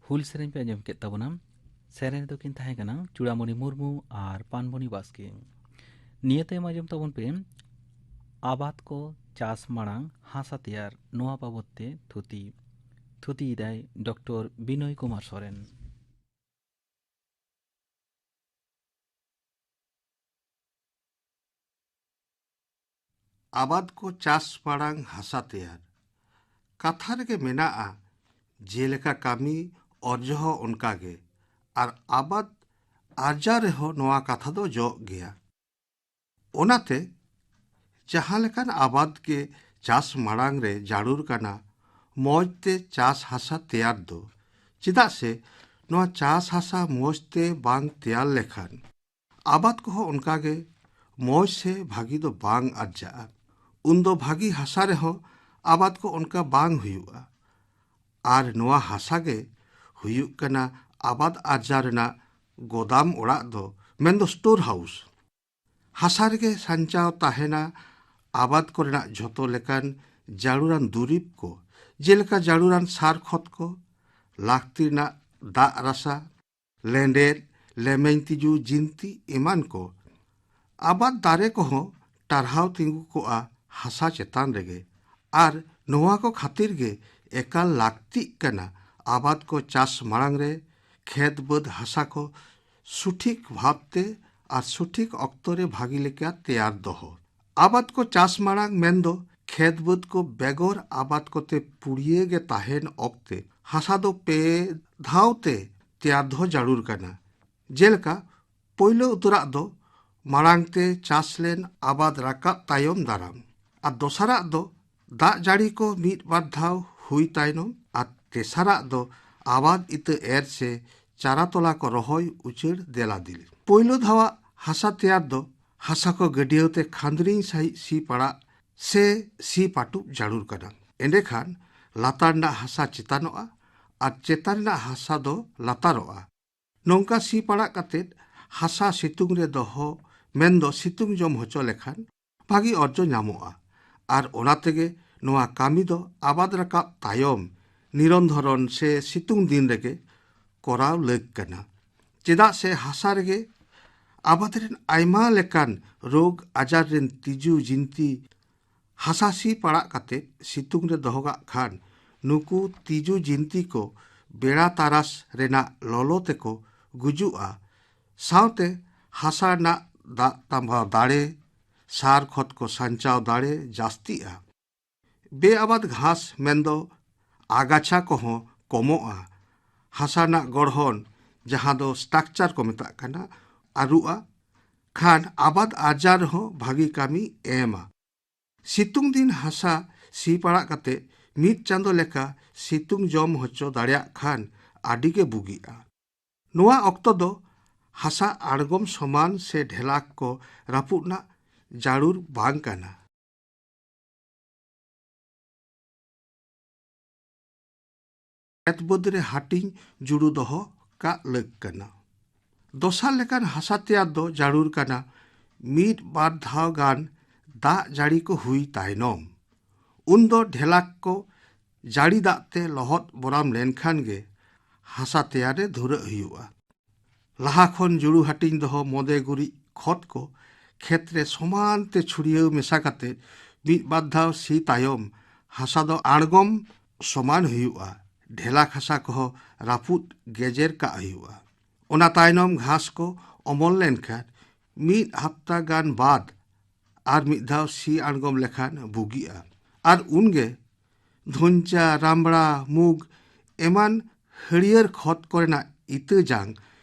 ᱦᱩᱞ ᱥᱮᱨᱮᱧ ᱯᱮ ᱟᱸᱡᱚᱢ ᱠᱮᱫ ᱛᱟᱵᱚᱱᱟ᱾ ᱥᱮᱨᱮᱧ ᱨᱮᱫᱚ ᱠᱤᱱ ᱛᱟᱦᱮᱸ ᱠᱟᱱᱟ ᱪᱩᱲᱟᱢᱚᱱᱤ ᱢᱩᱨᱢᱩ ᱟᱨ ᱯᱟᱱᱢᱚᱱᱤ ᱵᱟᱥᱠᱮ᱾ ᱱᱤᱭᱟᱹ ᱛᱟᱭᱚᱢ ᱟᱸᱡᱚᱢ ᱛᱟᱵᱚᱱ ᱯᱮ ᱟᱵᱟᱫ ᱠᱚ ᱪᱟᱥ ᱢᱟᱲᱟᱝ ᱦᱟᱥᱟ ᱛᱮᱭᱟᱨ, ᱱᱚᱣᱟ ᱵᱟᱵᱚᱛ ᱛᱮ ᱛᱷᱩᱛᱤ᱾ ᱛᱷᱩᱛᱤᱭᱮᱫᱟᱭ ᱰᱚᱠᱴᱚᱨ ᱵᱤᱱᱚᱭ ᱠᱩᱢᱟᱨ ᱥᱚᱨᱮᱱ᱾ ᱟᱵᱟᱫ ᱠᱚ ᱪᱟᱥ ᱢᱟᱲᱟᱝ ᱦᱟᱥᱟ ᱛᱮᱭᱟᱨ᱾ ᱠᱟᱛᱷᱟ ᱨᱮᱜᱮ ᱢᱮᱱᱟᱜᱼᱟ, ᱡᱮᱞᱮᱠᱟ ᱠᱟᱹᱢᱤ, ᱚᱨᱡᱚ ᱦᱚᱸ ᱚᱱᱠᱟ ᱜᱮ᱾ ᱟᱨ ᱟᱵᱟᱫ ᱟᱨᱡᱟᱣ ᱨᱮᱦᱚᱸ ᱱᱚᱣᱟ ᱠᱟᱛᱷᱟ ᱫᱚ ᱡᱚᱜ ᱜᱮᱭᱟ᱾ ᱚᱱᱟᱛᱮ ᱡᱟᱦᱟᱸ ᱞᱮᱠᱟᱱ ᱟᱵᱟᱫ ᱜᱮ ᱪᱟᱥ ᱢᱟᱲᱟᱝ ᱨᱮ ᱡᱟᱹᱨᱩᱲ ᱠᱟᱱᱟ, ᱢᱚᱡᱽ ᱛᱮ ᱪᱟᱥ ᱦᱟᱥᱟ ᱛᱮᱭᱟᱨ ᱫᱚ᱾ ᱪᱮᱫᱟᱜ ᱥᱮ ᱱᱚᱣᱟ ᱪᱟᱥ ᱦᱟᱥᱟ ᱢᱚᱡᱽ ᱛᱮ ᱵᱟᱝ ᱛᱮᱭᱟᱨ ᱞᱮᱠᱷᱟᱱ ᱟᱵᱟᱫ ᱠᱚᱦᱚᱸ ᱚᱱᱠᱟ ᱜᱮ ᱢᱚᱡᱽ ᱥᱮ ᱵᱷᱟᱹᱜᱤ ᱫᱚ ᱵᱟᱝ ᱟᱨᱡᱟᱜᱼᱟ᱾ ᱩᱱᱫᱚ ᱵᱷᱟᱹᱜᱤ ᱦᱟᱥᱟ ᱨᱮᱦᱚᱸ ᱟᱵᱟᱫ ᱠᱚ ᱚᱱᱠᱟ ᱵᱟᱝ ᱦᱩᱭᱩᱜᱼᱟ᱾ ᱟᱨ ᱱᱚᱣᱟ ᱦᱟᱥᱟ ᱜᱮ ᱦᱩᱭᱩᱜ ᱠᱟᱱᱟ ᱟᱵᱟᱫ ᱟᱨᱡᱟᱣ ᱨᱮᱱᱟᱜ ᱜᱚᱫᱟᱢ ᱚᱲᱟᱜ ᱫᱚ, ᱢᱮᱱᱫᱚ ᱥᱴᱳᱨ ᱦᱟᱣᱩᱥ᱾ ᱦᱟᱥᱟ ᱨᱮᱜᱮ ᱥᱟᱧᱪᱟᱣ ᱛᱟᱦᱮᱱᱟ ᱟᱵᱟᱫ ᱠᱚᱨᱮᱱᱟᱜ ᱡᱷᱚᱛᱚ ᱞᱮᱠᱟᱱ ᱡᱟᱹᱨᱩᱲᱟᱱ ᱫᱩᱨᱤᱵᱽ ᱠᱚ, ᱡᱮᱞᱮᱠᱟ ᱡᱟᱹᱨᱩᱲᱟᱱ ᱥᱟᱨ ᱠᱷᱚᱛ ᱠᱚ, ᱞᱟᱹᱠᱛᱤ ᱨᱮᱱᱟᱜ ᱫᱟᱜ ᱨᱟᱥᱟ, ᱞᱮᱸᱰᱮᱫ, ᱞᱮᱢᱮᱧ ᱛᱤᱡᱩ, ᱡᱤᱱᱛᱤ ᱮᱢᱟᱱ ᱠᱚ᱾ ᱟᱵᱟᱫ ᱫᱟᱨᱮ ᱠᱚᱦᱚᱸ ᱴᱟᱨᱦᱟᱣ ᱛᱤᱸᱜᱩ ᱠᱚᱜᱼᱟ ᱦᱟᱥᱟ ᱪᱮᱛᱟᱱ ᱨᱮᱜᱮ᱾ ᱟᱨ ᱱᱚᱣᱟ ᱠᱚ ᱠᱷᱟᱹᱛᱤᱨ ᱜᱮ ᱮᱠᱟᱞ ᱞᱟᱹᱠᱛᱤᱜ ᱠᱟᱱᱟ ᱟᱵᱟᱫ ᱠᱚ ᱪᱟᱥ ᱢᱟᱲᱟᱝ ᱨᱮ ᱠᱷᱮᱛ ᱵᱟᱹᱫᱽ ᱦᱟᱥᱟ ᱠᱚ ᱥᱚᱴᱷᱤᱠ ᱵᱷᱟᱵᱽᱛᱮ ᱟᱨ ᱥᱚᱴᱷᱤᱠ ᱚᱠᱛᱚ ᱨᱮ ᱵᱷᱟᱹᱜᱤ ᱞᱮᱠᱟ ᱛᱮᱭᱟᱨ ᱫᱚᱦᱚ᱾ ᱟᱵᱟᱫ ᱠᱚ ᱪᱟᱥ ᱢᱟᱲᱟᱝ ᱢᱮᱱᱫᱚ ᱠᱷᱮᱛ ᱵᱟᱹᱫᱽ ᱠᱚ ᱵᱮᱜᱚᱨ ᱟᱵᱟᱫ ᱠᱚᱛᱮ ᱯᱩᱲᱭᱟᱹ ᱜᱮ ᱛᱟᱦᱮᱱ ᱚᱠᱛᱮ ᱦᱟᱥᱟ ᱫᱚ ᱯᱮ ᱫᱷᱟᱣ ᱛᱮ ᱛᱮᱭᱟᱨ ᱫᱚᱦᱚ ᱡᱟᱹᱨᱩᱲ ᱠᱟᱱᱟ᱾ ᱡᱮᱞᱮᱠᱟ, ᱯᱳᱭᱞᱳ ᱩᱛᱟᱹᱨᱟᱜ ᱫᱚ ᱢᱟᱲᱟᱝ ᱛᱮ ᱪᱟᱥ ᱞᱮᱱ ᱟᱵᱟᱫ ᱨᱟᱠᱟᱵ ᱛᱟᱭᱚᱢ ᱫᱟᱨᱟᱢ, ᱟᱨ ᱫᱚᱥᱟᱨᱟᱜ ᱫᱚ ᱫᱟᱜ ᱡᱟᱹᱲᱤ ᱠᱚ ᱢᱤᱫ ᱵᱟᱨ ᱫᱷᱟᱣ ᱦᱩᱭ ᱛᱟᱭᱱᱚᱢ, ᱟᱨ ᱛᱮᱥᱟᱨᱟᱜ ᱫᱚ ᱟᱵᱟᱫ ᱤᱛᱟᱹ ᱮᱨ ᱥᱮ ᱪᱟᱨᱟ ᱛᱚᱞᱟ ᱠᱚ ᱨᱚᱦᱚᱭ ᱩᱪᱟᱹᱲ ᱫᱮᱞᱟ ᱫᱤᱞ᱾ ᱯᱳᱭᱞᱳ ᱫᱷᱟᱣᱟᱜ ᱦᱟᱥᱟ ᱛᱮᱭᱟᱨ ᱫᱚ ᱦᱟᱥᱟ ᱠᱚ ᱜᱟᱹᱰᱭᱟᱹᱣ ᱛᱮ ᱠᱷᱟᱸᱫᱽᱨᱤᱧ ᱥᱟᱺᱦᱤᱡ ᱥᱤ ᱯᱟᱲᱟᱜ ᱥᱮ ᱥᱤ ᱯᱟᱹᱴᱩᱵ ᱡᱟᱹᱨᱩᱲ ᱠᱟᱱᱟ᱾ ᱮᱸᱰᱮᱠᱷᱟᱱ ᱞᱟᱛᱟᱨ ᱨᱮᱱᱟᱜ ᱦᱟᱥᱟ ᱪᱮᱛᱟᱱᱚᱜᱼᱟ ᱟᱨ ᱪᱮᱛᱟᱱ ᱨᱮᱱᱟᱜ ᱦᱟᱥᱟ ᱫᱚ ᱞᱟᱛᱟᱨᱚᱜᱼᱟ᱾ ᱱᱚᱝᱠᱟ ᱥᱤ ᱯᱟᱲᱟᱜ ᱠᱟᱛᱮ ᱦᱟᱥᱟ ᱥᱤᱛᱩᱝ ᱨᱮ ᱫᱚᱦᱚ, ᱢᱮᱱᱫᱚ ᱥᱤᱛᱩᱝ ᱡᱚᱢ ᱦᱚᱪᱚ ᱞᱮᱠᱷᱟᱱ ᱵᱷᱟᱹᱜᱤ ᱚᱨᱡᱚ ᱧᱟᱢᱚᱜᱼᱟ᱾ ᱟᱨ ᱚᱱᱟ ᱛᱮᱜᱮ ᱱᱚᱣᱟ ᱠᱟᱹᱢᱤ ᱫᱚ ᱟᱵᱟᱫ ᱨᱟᱠᱟᱵ ᱛᱟᱭᱚᱢ ᱱᱤᱨᱚᱱᱫᱷᱚᱨᱚᱱ ᱥᱮ ᱥᱤᱛᱩᱝ ᱫᱤᱱ ᱨᱮᱜᱮ ᱠᱚᱨᱟᱣ ᱞᱟᱹᱠ ᱠᱟᱱᱟ᱾ ᱪᱮᱫᱟᱜ ᱥᱮ ᱦᱟᱥᱟ ᱨᱮᱜᱮ ᱟᱵᱟᱫ ᱨᱮᱱ ᱟᱭᱢᱟ ᱞᱮᱠᱟᱱ ᱨᱳᱜᱽ ᱟᱡᱟᱨ ᱨᱮᱱ ᱛᱤᱡᱩ ᱡᱤᱱᱛᱤ ᱦᱟᱥᱟ ᱥᱤ ᱯᱟᱲᱟᱜ ᱠᱟᱛᱮ ᱥᱤᱛᱩᱝ ᱨᱮ ᱫᱚᱦᱚ ᱠᱟᱜ ᱠᱷᱟᱱ, ᱱᱩᱠᱩ ᱛᱤᱡᱩ ᱡᱤᱱᱛᱤ ᱠᱚ ᱵᱮᱲᱟ ᱛᱟᱨᱟᱥ ᱨᱮᱱᱟᱜ ᱞᱚᱞᱚ ᱛᱮᱠᱚ ᱜᱩᱡᱩᱜᱼᱟ᱾ ᱥᱟᱶᱛᱮ ᱦᱟᱥᱟ ᱨᱮᱱᱟᱜ ᱫᱟᱜ ᱛᱟᱢᱵᱟᱣ ᱫᱟᱲᱮ, ᱥᱟᱨ ᱠᱷᱚᱛ ᱠᱚ ᱥᱟᱧᱪᱟᱣ ᱫᱟᱲᱮ ᱡᱟᱹᱥᱛᱤᱜᱼᱟ᱾ ᱵᱮᱼᱟᱵᱟᱫ ᱜᱷᱟᱥ ᱢᱮᱱᱫᱚ ᱟᱜᱟᱪᱷᱟ ᱠᱚᱦᱚᱸ ᱠᱚᱢᱚᱜᱼᱟ᱾ ᱦᱟᱥᱟ ᱨᱮᱱᱟᱜ ᱜᱚᱲᱦᱚᱱ, ᱡᱟᱦᱟᱸ ᱫᱚ structure ᱠᱚ ᱢᱮᱛᱟᱜ ᱠᱟᱱᱟ, ᱟᱹᱨᱩᱜᱼᱟ᱾ ᱠᱷᱟᱱ ᱟᱵᱟᱫ ᱟᱨᱡᱟᱣ ᱨᱮᱦᱚᱸ ᱵᱷᱟᱹᱜᱤ ᱠᱟᱹᱢᱤ ᱮᱢᱟ᱾ ᱥᱤᱛᱩᱝ ᱫᱤᱱ ᱦᱟᱥᱟ ᱥᱤ ᱯᱟᱲᱟᱜ ᱠᱟᱛᱮ ᱢᱤᱫ ᱪᱟᱸᱫᱚ ᱞᱮᱠᱟ ᱥᱤᱛᱩᱝ ᱡᱚᱢ ᱦᱚᱪᱚ ᱫᱟᱲᱮᱭᱟᱜ ᱠᱷᱟᱱ ᱟᱹᱰᱤ ᱜᱮ ᱵᱩᱜᱤᱜᱼᱟ᱾ ᱱᱚᱣᱟ ᱚᱠᱛᱚ ᱫᱚ ᱦᱟᱥᱟ ᱟᱬᱜᱚᱢ ᱥᱚᱢᱟᱱ ᱥᱮ ᱰᱷᱮᱞᱟᱠ ᱠᱚ ᱨᱟᱹᱯᱩᱫ ᱨᱮᱱᱟᱜ ᱡᱟᱹᱨᱩᱲ ᱵᱟᱝ ᱠᱟᱱᱟ᱾ ᱠᱷᱮᱛ ᱵᱟᱹᱫᱽ ᱨᱮ ᱦᱟᱹᱴᱤᱧ ᱡᱩᱲᱩ ᱫᱚᱦᱚ ᱠᱟᱜ ᱞᱟᱹᱠ ᱠᱟᱱᱟ᱾ ᱫᱚᱥᱟᱨ ᱞᱮᱠᱟᱱ ᱦᱟᱥᱟ ᱛᱮᱭᱟᱨ ᱫᱚ ᱡᱟᱹᱨᱩᱲ ᱠᱟᱱᱟ ᱢᱤᱫ ᱵᱟᱨ ᱫᱷᱟᱣ ᱜᱟᱱ ᱫᱟᱜ ᱡᱟᱹᱲᱤ ᱠᱚ ᱦᱩᱭ ᱛᱟᱭᱱᱚᱢ᱾ ᱩᱱᱫᱚ ᱰᱷᱮᱞᱟᱠ ᱠᱚ ᱡᱟᱹᱲᱤ ᱫᱟᱜ ᱛᱮ ᱞᱚᱦᱚᱫ ᱵᱚᱨᱟᱢ ᱞᱮᱱᱠᱷᱟᱱ ᱜᱮ ᱦᱟᱥᱟ ᱛᱮᱭᱟᱨ ᱨᱮ ᱫᱷᱩᱨᱟᱹᱜ ᱦᱩᱭᱩᱜᱼᱟ᱾ ᱞᱟᱦᱟ ᱠᱷᱚᱱ ᱡᱩᱲᱩ ᱦᱟᱹᱴᱤᱧ ᱫᱚᱦᱚ ᱢᱚᱫᱮ ᱜᱩᱨᱤᱡ ᱠᱷᱚᱛ ᱠᱚ ᱠᱷᱮᱛ ᱨᱮ ᱥᱚᱢᱟᱱ ᱛᱮ ᱪᱷᱩᱲᱭᱟᱹᱣ ᱢᱮᱥᱟ ᱠᱟᱛᱮ ᱢᱤᱫ ᱵᱟᱨ ᱫᱷᱟᱣ ᱥᱤ ᱛᱟᱭᱚᱢ ᱦᱟᱥᱟ ᱫᱚ ᱟᱬᱜᱚᱢ ᱥᱚᱢᱟᱱ ᱦᱩᱭᱩᱜᱼᱟ᱾ ᱰᱷᱮᱞᱟᱠ ᱦᱟᱥᱟ ᱠᱚᱦᱚᱸ ᱨᱟᱹᱯᱩᱫ ᱜᱮᱡᱮᱨ ᱠᱟᱜ ᱦᱩᱭᱩᱜᱼᱟ᱾ ᱚᱱᱟ ᱛᱟᱭᱱᱚᱢ ᱜᱷᱟᱥ ᱠᱚ ᱚᱢᱚᱱ ᱞᱮᱱᱠᱷᱟᱱ ᱢᱤᱫ ᱦᱟᱯᱛᱟ ᱜᱟᱱ ᱵᱟᱫ ᱟᱨ ᱢᱤᱫ ᱫᱷᱟᱣ ᱥᱤ ᱟᱬᱜᱚᱢ ᱞᱮᱠᱷᱟᱱ ᱵᱩᱜᱤᱜᱼᱟ᱾ ᱟᱨ ᱩᱱᱜᱮ ᱫᱷᱚᱱᱪᱟ, ᱨᱟᱢᱲᱟ, ᱢᱩᱜᱽ ᱮᱢᱟᱱ ᱦᱟᱹᱨᱭᱟᱹᱲ ᱠᱷᱚᱛ ᱠᱚᱨᱮᱱᱟᱜ ᱤᱛᱟᱹ ᱡᱟᱝ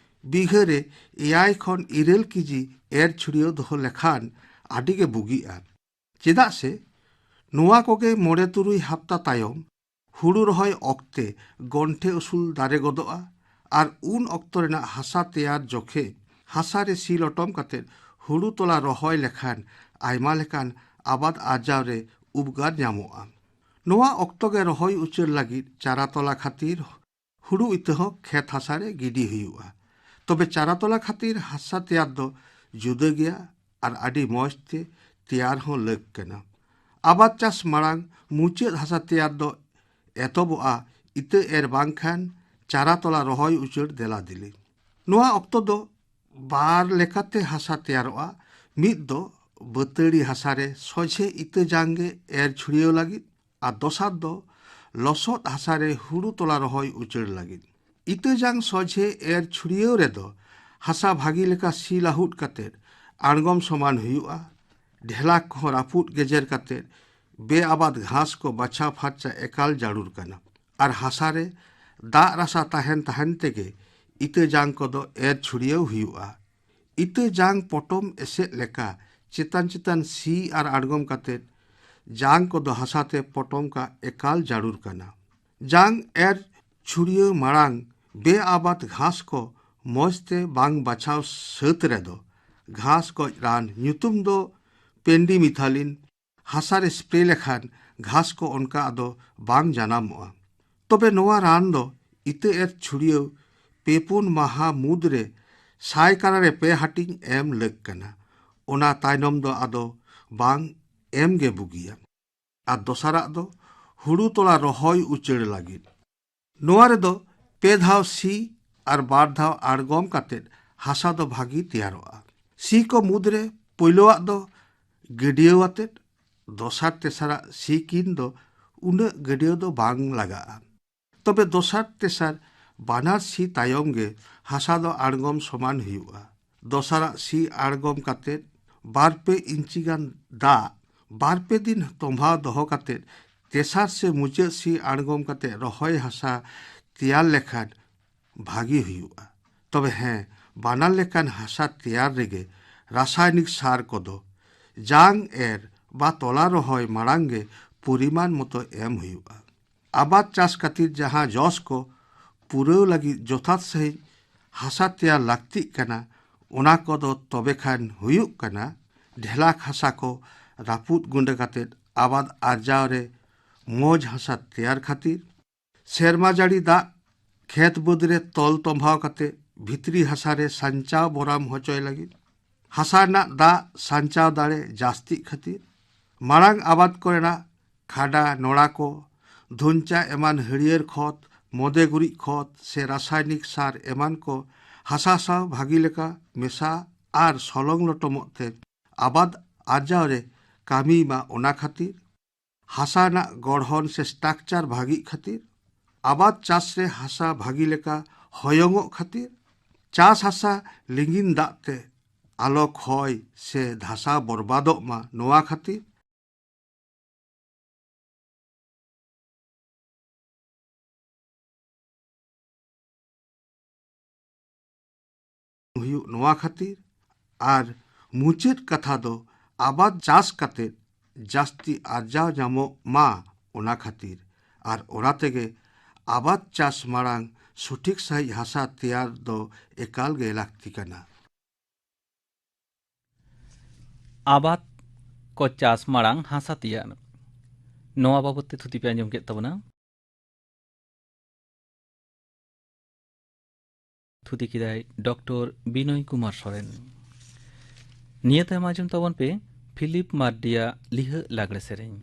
ᱵᱤᱜᱷᱟᱹ ᱨᱮ ᱮᱭᱟᱭ ᱠᱷᱚᱱ ᱤᱨᱟᱹᱞ ᱠᱮᱡᱤ ᱮᱨ ᱪᱷᱩᱲᱭᱟᱹᱣ ᱫᱚᱦᱚ ᱞᱮᱠᱷᱟᱱ ᱟᱹᱰᱤ ᱜᱮ ᱵᱩᱜᱤᱜᱼᱟ᱾ ᱪᱮᱫᱟᱜ ᱥᱮ ᱱᱚᱣᱟ ᱠᱚᱜᱮ ᱢᱚᱬᱮ ᱛᱩᱨᱩᱭ ᱦᱟᱯᱛᱟ ᱛᱟᱭᱚᱢ ᱦᱩᱲᱩ ᱨᱚᱦᱚᱭ ᱚᱠᱛᱮ ᱜᱚᱱᱴᱷᱮ ᱩᱥᱩᱞ ᱫᱟᱨᱮ ᱜᱚᱫᱚᱜᱼᱟ᱾ ᱟᱨ ᱩᱱ ᱚᱠᱛᱚ ᱨᱮᱱᱟᱜ ᱦᱟᱥᱟ ᱛᱮᱭᱟᱨ ᱡᱚᱠᱷᱮᱡ ᱦᱟᱥᱟ ᱨᱮ ᱥᱤ ᱞᱚᱴᱚᱢ ᱠᱟᱛᱮ ᱦᱩᱲᱩ ᱛᱚᱞᱟ ᱨᱚᱦᱚᱭ ᱞᱮᱠᱷᱟᱱ ᱟᱭᱢᱟ ᱞᱮᱠᱟᱱ ᱟᱵᱟᱫ ᱟᱨᱡᱟᱣ ᱨᱮ ᱩᱯᱠᱟᱨ ᱧᱟᱢᱚᱜᱼᱟ᱾ ᱱᱚᱣᱟ ᱚᱠᱛᱚ ᱜᱮ ᱨᱚᱦᱚᱭ ᱩᱪᱟᱹᱲ ᱞᱟᱹᱜᱤᱫ ᱪᱟᱨᱟ ᱛᱚᱞᱟ ᱠᱷᱟᱹᱛᱤᱨ ᱦᱩᱲᱩ ᱤᱛᱟᱹ ᱦᱚᱸ ᱠᱷᱮᱛ ᱦᱟᱥᱟ ᱨᱮ ᱜᱤᱰᱤ ᱦᱩᱭᱩᱜᱼᱟ᱾ ᱛᱚᱵᱮ ᱪᱟᱨᱟ ᱛᱚᱞᱟ ᱠᱷᱟᱹᱛᱤᱨ ᱦᱟᱥᱟ ᱛᱮᱭᱟᱨ ᱫᱚ ᱡᱩᱫᱟᱹ ᱜᱮᱭᱟ ᱟᱨ ᱟᱹᱰᱤ ᱢᱚᱸᱡᱽ ᱛᱮ ᱛᱮᱭᱟᱨ ᱦᱚᱸ ᱞᱟᱹᱠ ᱠᱟᱱᱟ᱾ ᱟᱵᱟᱫ ᱪᱟᱥ ᱢᱟᱲᱟᱝ ᱢᱩᱪᱟᱹᱫ ᱦᱟᱥᱟ ᱛᱮᱭᱟᱨ ᱫᱚ ᱮᱛᱚᱦᱚᱵᱚᱜᱼᱟ ᱤᱛᱟᱹ ᱮᱨ ᱵᱟᱝᱠᱷᱟᱱ ᱪᱟᱨᱟ ᱛᱚᱞᱟ ᱨᱚᱦᱚᱭ ᱩᱪᱟᱹᱲ ᱫᱮᱞᱟ ᱫᱮᱞᱤ᱾ ᱱᱚᱣᱟ ᱚᱠᱛᱚ ᱫᱚ ᱵᱟᱨ ᱞᱮᱠᱟᱛᱮ ᱦᱟᱥᱟ ᱛᱮᱭᱟᱨᱚᱜᱼᱟ᱾ ᱢᱤᱫ ᱫᱚ ᱵᱟᱹᱛᱟᱹᱲᱤ ᱦᱟᱥᱟ ᱨᱮ ᱥᱚᱡᱷᱮ ᱤᱛᱟᱹ ᱡᱟᱝ ᱜᱮ ᱮᱨ ᱪᱷᱩᱲᱭᱟᱹᱣ ᱞᱟᱹᱜᱤᱫ, ᱟᱨ ᱫᱚᱥᱟᱨ ᱫᱚ ᱞᱚᱥᱚᱫ ᱦᱟᱥᱟ ᱨᱮ ᱦᱩᱲᱩ ᱛᱚᱞᱟ ᱨᱚᱦᱚᱭ ᱩᱪᱟᱹᱲ ᱞᱟᱹᱜᱤᱫ᱾ ᱤᱛᱟᱹ ᱡᱟᱝ ᱥᱚᱡᱷᱮ ᱮᱨ ᱪᱷᱩᱲᱭᱟᱹᱣ ᱨᱮᱫᱚ ᱦᱟᱥᱟ ᱵᱷᱟᱹᱜᱤ ᱞᱮᱠᱟ ᱥᱤ ᱞᱟᱹᱦᱩᱫ ᱠᱟᱛᱮ ᱟᱬᱜᱚᱢ ᱥᱚᱢᱟᱱ ᱦᱩᱭᱩᱜᱼᱟ᱾ ᱰᱷᱮᱞᱟᱠ ᱠᱚᱦᱚᱸ ᱨᱟᱹᱯᱩᱫ ᱜᱮᱡᱮᱨ ᱠᱟᱛᱮ ᱵᱮᱼᱟᱵᱟᱫ ᱜᱷᱟᱥ ᱠᱚ ᱵᱟᱪᱷᱟᱣ ᱯᱷᱟᱨᱪᱟ ᱮᱠᱟᱞ ᱡᱟᱹᱨᱩᱲ ᱠᱟᱱᱟ᱾ ᱟᱨ ᱦᱟᱥᱟ ᱨᱮ ᱫᱟᱜ ᱨᱟᱥᱟ ᱛᱟᱦᱮᱱ ᱛᱟᱦᱮᱱ ᱛᱮᱜᱮ ᱤᱛᱟᱹ ᱡᱟᱝ ᱠᱚᱫᱚ ᱮᱨ ᱪᱷᱩᱲᱭᱟᱹᱣ ᱦᱩᱭᱩᱜᱼᱟ᱾ ᱤᱛᱟᱹ ᱡᱟᱝ ᱯᱚᱴᱚᱢ ᱮᱥᱮᱫ ᱞᱮᱠᱟ ᱪᱮᱛᱟᱱ ᱪᱮᱛᱟᱱ ᱥᱤ ᱟᱨ ᱟᱬᱜᱚᱢ ᱠᱟᱛᱮ ᱡᱟᱝ ᱠᱚᱫᱚ ᱦᱟᱥᱟ ᱛᱮ ᱯᱚᱴᱚᱢ ᱠᱟᱜ ᱮᱠᱟᱞ ᱡᱟᱹᱨᱩᱲ ᱠᱟᱱᱟ᱾ ᱡᱟᱝ ᱮᱨ ᱪᱷᱩᱲᱭᱟᱹᱣ ᱢᱟᱲᱟᱝ ᱵᱮᱼᱟᱵᱟᱫ ᱜᱷᱟᱥ ᱠᱚ ᱢᱚᱡᱽ ᱛᱮ ᱵᱟᱝ ᱵᱟᱪᱷᱟᱣ ᱥᱟᱹᱛ ᱨᱮᱫᱚ ᱜᱷᱟᱥ ᱜᱚᱡ ᱨᱟᱱ ᱧᱩᱛᱩᱢ ᱫᱚ ᱯᱮᱱᱰᱤᱢᱤᱛᱷᱟᱞᱤᱱ ᱦᱟᱥᱟ ᱨᱮ ᱥᱯᱨᱮ ᱞᱮᱠᱷᱟᱱ ᱜᱷᱟᱥ ᱠᱚ ᱚᱱᱠᱟ ᱟᱫᱚ ᱵᱟᱝ ᱡᱟᱱᱟᱢᱚᱜᱼᱟ᱾ ᱛᱚᱵᱮ ᱱᱚᱣᱟ ᱨᱟᱱ ᱫᱚ ᱤᱛᱟᱹ ᱮᱨ ᱪᱷᱩᱲᱭᱟᱹᱣ ᱯᱮ ᱯᱩᱱ ᱢᱟᱦᱟ ᱢᱩᱫᱽ ᱨᱮ ᱥᱟᱭ ᱠᱟᱲᱟ ᱨᱮ ᱯᱮ ᱦᱟᱹᱴᱤᱧ ᱮᱢ ᱞᱟᱹᱠ ᱠᱟᱱᱟ᱾ ᱚᱱᱟ ᱛᱟᱭᱱᱚᱢ ᱫᱚ ᱟᱫᱚ ᱵᱟᱝ ᱮᱢ ᱜᱮ ᱵᱩᱜᱤᱭᱟ᱾ ᱟᱨ ᱫᱚᱥᱟᱨᱟᱜ ᱫᱚ ᱦᱩᱲᱩ ᱛᱚᱞᱟ ᱨᱚᱦᱚᱭ ᱩᱪᱟᱹᱲ ᱞᱟᱹᱜᱤᱫ᱾ ᱱᱚᱣᱟ ᱨᱮᱫᱚ ᱯᱮ ᱫᱷᱟᱣ ᱥᱤ ᱟᱨ ᱵᱟᱨ ᱫᱷᱟᱣ ᱟᱬᱜᱚᱢ ᱠᱟᱛᱮ ᱦᱟᱥᱟ ᱫᱚ ᱵᱷᱟᱹᱜᱤ ᱛᱮᱭᱟᱨᱚᱜᱼᱟ᱾ ᱥᱤ ᱠᱚ ᱢᱩᱫᱽᱨᱮ ᱯᱳᱭᱞᱳᱣᱟᱜ ᱫᱚ ᱜᱟᱹᱰᱭᱟᱹᱣ ᱟᱛᱮᱫ, ᱫᱚᱥᱟᱨ ᱛᱮᱥᱟᱨᱟᱜ ᱥᱤ ᱠᱤᱱ ᱫᱚ ᱩᱱᱟᱹᱜ ᱜᱟᱹᱰᱭᱟᱹᱣ ᱫᱚ ᱵᱟᱝ ᱞᱟᱜᱟᱜᱼᱟ᱾ ᱛᱚᱵᱮ ᱫᱚᱥᱟᱨ ᱛᱮᱥᱟᱨ ᱵᱟᱱᱟᱨ ᱥᱤ ᱛᱟᱭᱚᱢ ᱜᱮ ᱦᱟᱥᱟ ᱫᱚ ᱟᱬᱜᱚᱢ ᱥᱚᱢᱟᱱ ᱦᱩᱭᱩᱜᱼᱟ᱾ ᱫᱚᱥᱟᱨᱟᱜ ᱥᱤ ᱟᱬᱜᱚᱢ ᱠᱟᱛᱮ ᱵᱟᱨ ᱯᱮ ᱤᱧᱪᱤ ᱜᱟᱱ ᱫᱟᱜ ᱵᱟᱨ ᱯᱮ ᱫᱤᱱ ᱛᱚᱸᱵᱷᱟᱣ ᱫᱚᱦᱚ ᱠᱟᱛᱮ ᱛᱮᱥᱟᱨ ᱥᱮ ᱢᱩᱪᱟᱹᱫ ᱥᱤ ᱟᱬᱜᱚᱢ ᱠᱟᱛᱮ ᱨᱚᱦᱚᱭ ᱦᱟᱥᱟ ᱛᱮᱭᱟᱨ ᱞᱮᱠᱷᱟᱱ ᱵᱷᱟᱹᱜᱤ ᱦᱩᱭᱩᱜᱼᱟ᱾ ᱛᱚᱵᱮ ᱦᱮᱸ, ᱵᱟᱱᱟᱨ ᱞᱮᱠᱟᱱ ᱦᱟᱥᱟ ᱛᱮᱭᱟᱨ ᱨᱮᱜᱮ ᱨᱟᱥᱟᱭᱱᱤᱠ ᱥᱟᱨ ᱠᱚᱫᱚ ᱡᱟᱝ ᱮᱨ ᱵᱟ ᱛᱚᱞᱟ ᱨᱚᱦᱚᱭ ᱢᱟᱲᱟᱝ ᱜᱮ ᱯᱚᱨᱤᱢᱟᱱ ᱢᱚᱛᱚ ᱮᱢ ᱦᱩᱭᱩᱜᱼᱟ᱾ ᱟᱵᱟᱫ ᱪᱟᱥ ᱠᱷᱟᱹᱛᱤᱨ ᱡᱟᱦᱟᱸ ᱡᱚᱥ ᱠᱚ ᱯᱩᱨᱟᱹᱣ ᱞᱟᱹᱜᱤᱫ ᱡᱚᱛᱷᱟᱛ ᱥᱟᱺᱦᱤᱡ ᱦᱟᱥᱟ ᱛᱮᱭᱟᱨ ᱞᱟᱹᱠᱛᱤᱜ ᱠᱟᱱᱟ, ᱚᱱᱟ ᱠᱚᱫᱚ ᱛᱚᱵᱮ ᱠᱷᱟᱱ ᱦᱩᱭᱩᱜ ᱠᱟᱱᱟ, ᱰᱷᱮᱞᱟᱠ ᱦᱟᱥᱟ ᱠᱚ ᱨᱟᱹᱯᱩᱫ ᱜᱩᱸᱰᱟᱹ ᱠᱟᱛᱮ ᱟᱵᱟᱫ ᱟᱨᱡᱟᱣ ᱨᱮ ᱢᱚᱡᱽ ᱦᱟᱥᱟ ᱛᱮᱭᱟᱨ ᱠᱷᱟᱹᱛᱤᱨ, ᱥᱮᱨᱢᱟ ᱡᱟᱹᱲᱤ ᱫᱟᱜ ᱠᱷᱮᱛ ᱵᱟᱹᱫᱽ ᱨᱮ ᱛᱚᱞ ᱛᱚᱸᱵᱷᱟᱣ ᱠᱟᱛᱮ ᱵᱷᱤᱛᱨᱤ ᱦᱟᱥᱟ ᱨᱮ ᱥᱟᱧᱪᱟᱣ ᱵᱚᱨᱟᱢ ᱦᱚᱪᱚᱭ ᱞᱟᱹᱜᱤᱫ, ᱦᱟᱥᱟ ᱨᱮᱱᱟᱜ ᱫᱟᱜ ᱥᱟᱧᱪᱟᱣ ᱫᱟᱲᱮ ᱡᱟᱹᱥᱛᱤᱜ ᱠᱷᱟᱹᱛᱤᱨ, ᱢᱟᱲᱟᱝ ᱟᱵᱟᱫ ᱠᱚᱨᱮᱱᱟᱜ ᱠᱷᱟᱰᱟ, ᱱᱚᱲᱟ ᱠᱚ, ᱫᱷᱩᱱᱪᱟ ᱮᱢᱟᱱ ᱦᱟᱹᱨᱭᱟᱹᱲ ᱠᱷᱚᱛ, ᱢᱚᱫᱮ ᱜᱩᱨᱤᱡ ᱠᱷᱚᱛ ᱥᱮ ᱨᱟᱥᱟᱭᱱᱤᱠ ᱥᱟᱨ ᱮᱢᱟᱱ ᱠᱚ ᱦᱟᱥᱟ ᱥᱟᱶ ᱵᱷᱟᱹᱜᱤ ᱞᱮᱠᱟ ᱢᱮᱥᱟ ᱟᱨ ᱥᱚᱞᱚᱝ ᱞᱚᱴᱚᱢᱚᱜ ᱛᱮ ᱟᱵᱟᱫ ᱟᱨᱡᱟᱣ ᱨᱮ ᱠᱟᱹᱢᱤᱭ ᱢᱟ, ᱚᱱᱟ ᱠᱷᱟᱹᱛᱤᱨ᱾ ᱦᱟᱥᱟ ᱨᱮᱱᱟᱜ ᱜᱚᱲᱦᱚᱱ ᱥᱮ structure ᱵᱷᱟᱹᱜᱤᱜ ᱠᱷᱟᱹᱛᱤᱨ᱾ ᱟᱵᱟᱫ ᱪᱟᱥ ᱨᱮ ᱦᱟᱥᱟ ᱵᱷᱟᱹᱜᱤ ᱞᱮᱠᱟ ᱦᱚᱭᱚᱝᱚᱜ ᱠᱷᱟᱹᱛᱤᱨ᱾ ᱪᱟᱥ ᱦᱟᱥᱟ ᱞᱤᱸᱜᱤᱱ ᱫᱟᱜ ᱛᱮ ᱟᱞᱚ ᱠᱷᱚᱭ ᱥᱮ ᱫᱷᱟᱥᱟᱣ ᱵᱚᱨᱵᱟᱫᱚᱜ ᱢᱟ, ᱱᱚᱣᱟ ᱠᱷᱟᱹᱛᱤᱨ᱾ ᱦᱩᱭᱩᱜ, ᱱᱚᱣᱟ ᱠᱷᱟᱹᱛᱤᱨ᱾ ᱟᱨ ᱢᱩᱪᱟᱹᱫ ᱠᱟᱛᱷᱟ ᱫᱚ ᱟᱵᱟᱫ ᱪᱟᱥ ᱠᱟᱛᱮ ᱡᱟᱹᱥᱛᱤ ᱟᱨᱡᱟᱣ ᱧᱟᱢᱚᱜ ᱢᱟ, ᱚᱱᱟ ᱠᱷᱟᱹᱛᱤᱨ᱾ ᱟᱨ ᱚᱱᱟ ᱛᱮᱜᱮ ᱟᱵᱟᱫ ᱪᱟᱥ ᱢᱟᱲᱟᱝ ᱥᱚᱴᱷᱤᱠ ᱥᱟᱺᱦᱤᱡ ᱦᱟᱥᱟ ᱛᱮᱭᱟᱨ ᱫᱚ ᱮᱠᱟᱞ ᱜᱮ ᱞᱟᱹᱠᱛᱤ ᱠᱟᱱᱟ᱾ ᱟᱵᱟᱫ ᱠᱚ ᱪᱟᱥ ᱢᱟᱲᱟᱝ ᱦᱟᱥᱟ ᱛᱮᱭᱟᱨ, ᱱᱚᱣᱟ ᱵᱟᱵᱚᱛ ᱛᱮ ᱛᱷᱩᱛᱤ ᱯᱮ ᱟᱸᱡᱚᱢ ᱠᱮᱫ ᱛᱟᱵᱚᱱᱟ᱾ ᱛᱷᱩᱛᱤ ᱠᱮᱫᱟᱭ ᱰᱚᱠᱴᱚᱨ ᱵᱤᱱᱚᱭ ᱠᱩᱢᱟᱨ ᱥᱚᱨᱮᱱ᱾ ᱱᱤᱭᱟᱹ ᱛᱟᱭᱚᱢ ᱟᱸᱡᱚᱢ ᱛᱟᱵᱚᱱ ᱯᱮ ᱯᱷᱤᱞᱤᱯ ᱢᱟᱨᱰᱤᱭᱟᱜ ᱞᱤᱦᱟᱹᱜ ᱞᱟᱜᱽᱲᱮ ᱥᱮᱨᱮᱧ᱾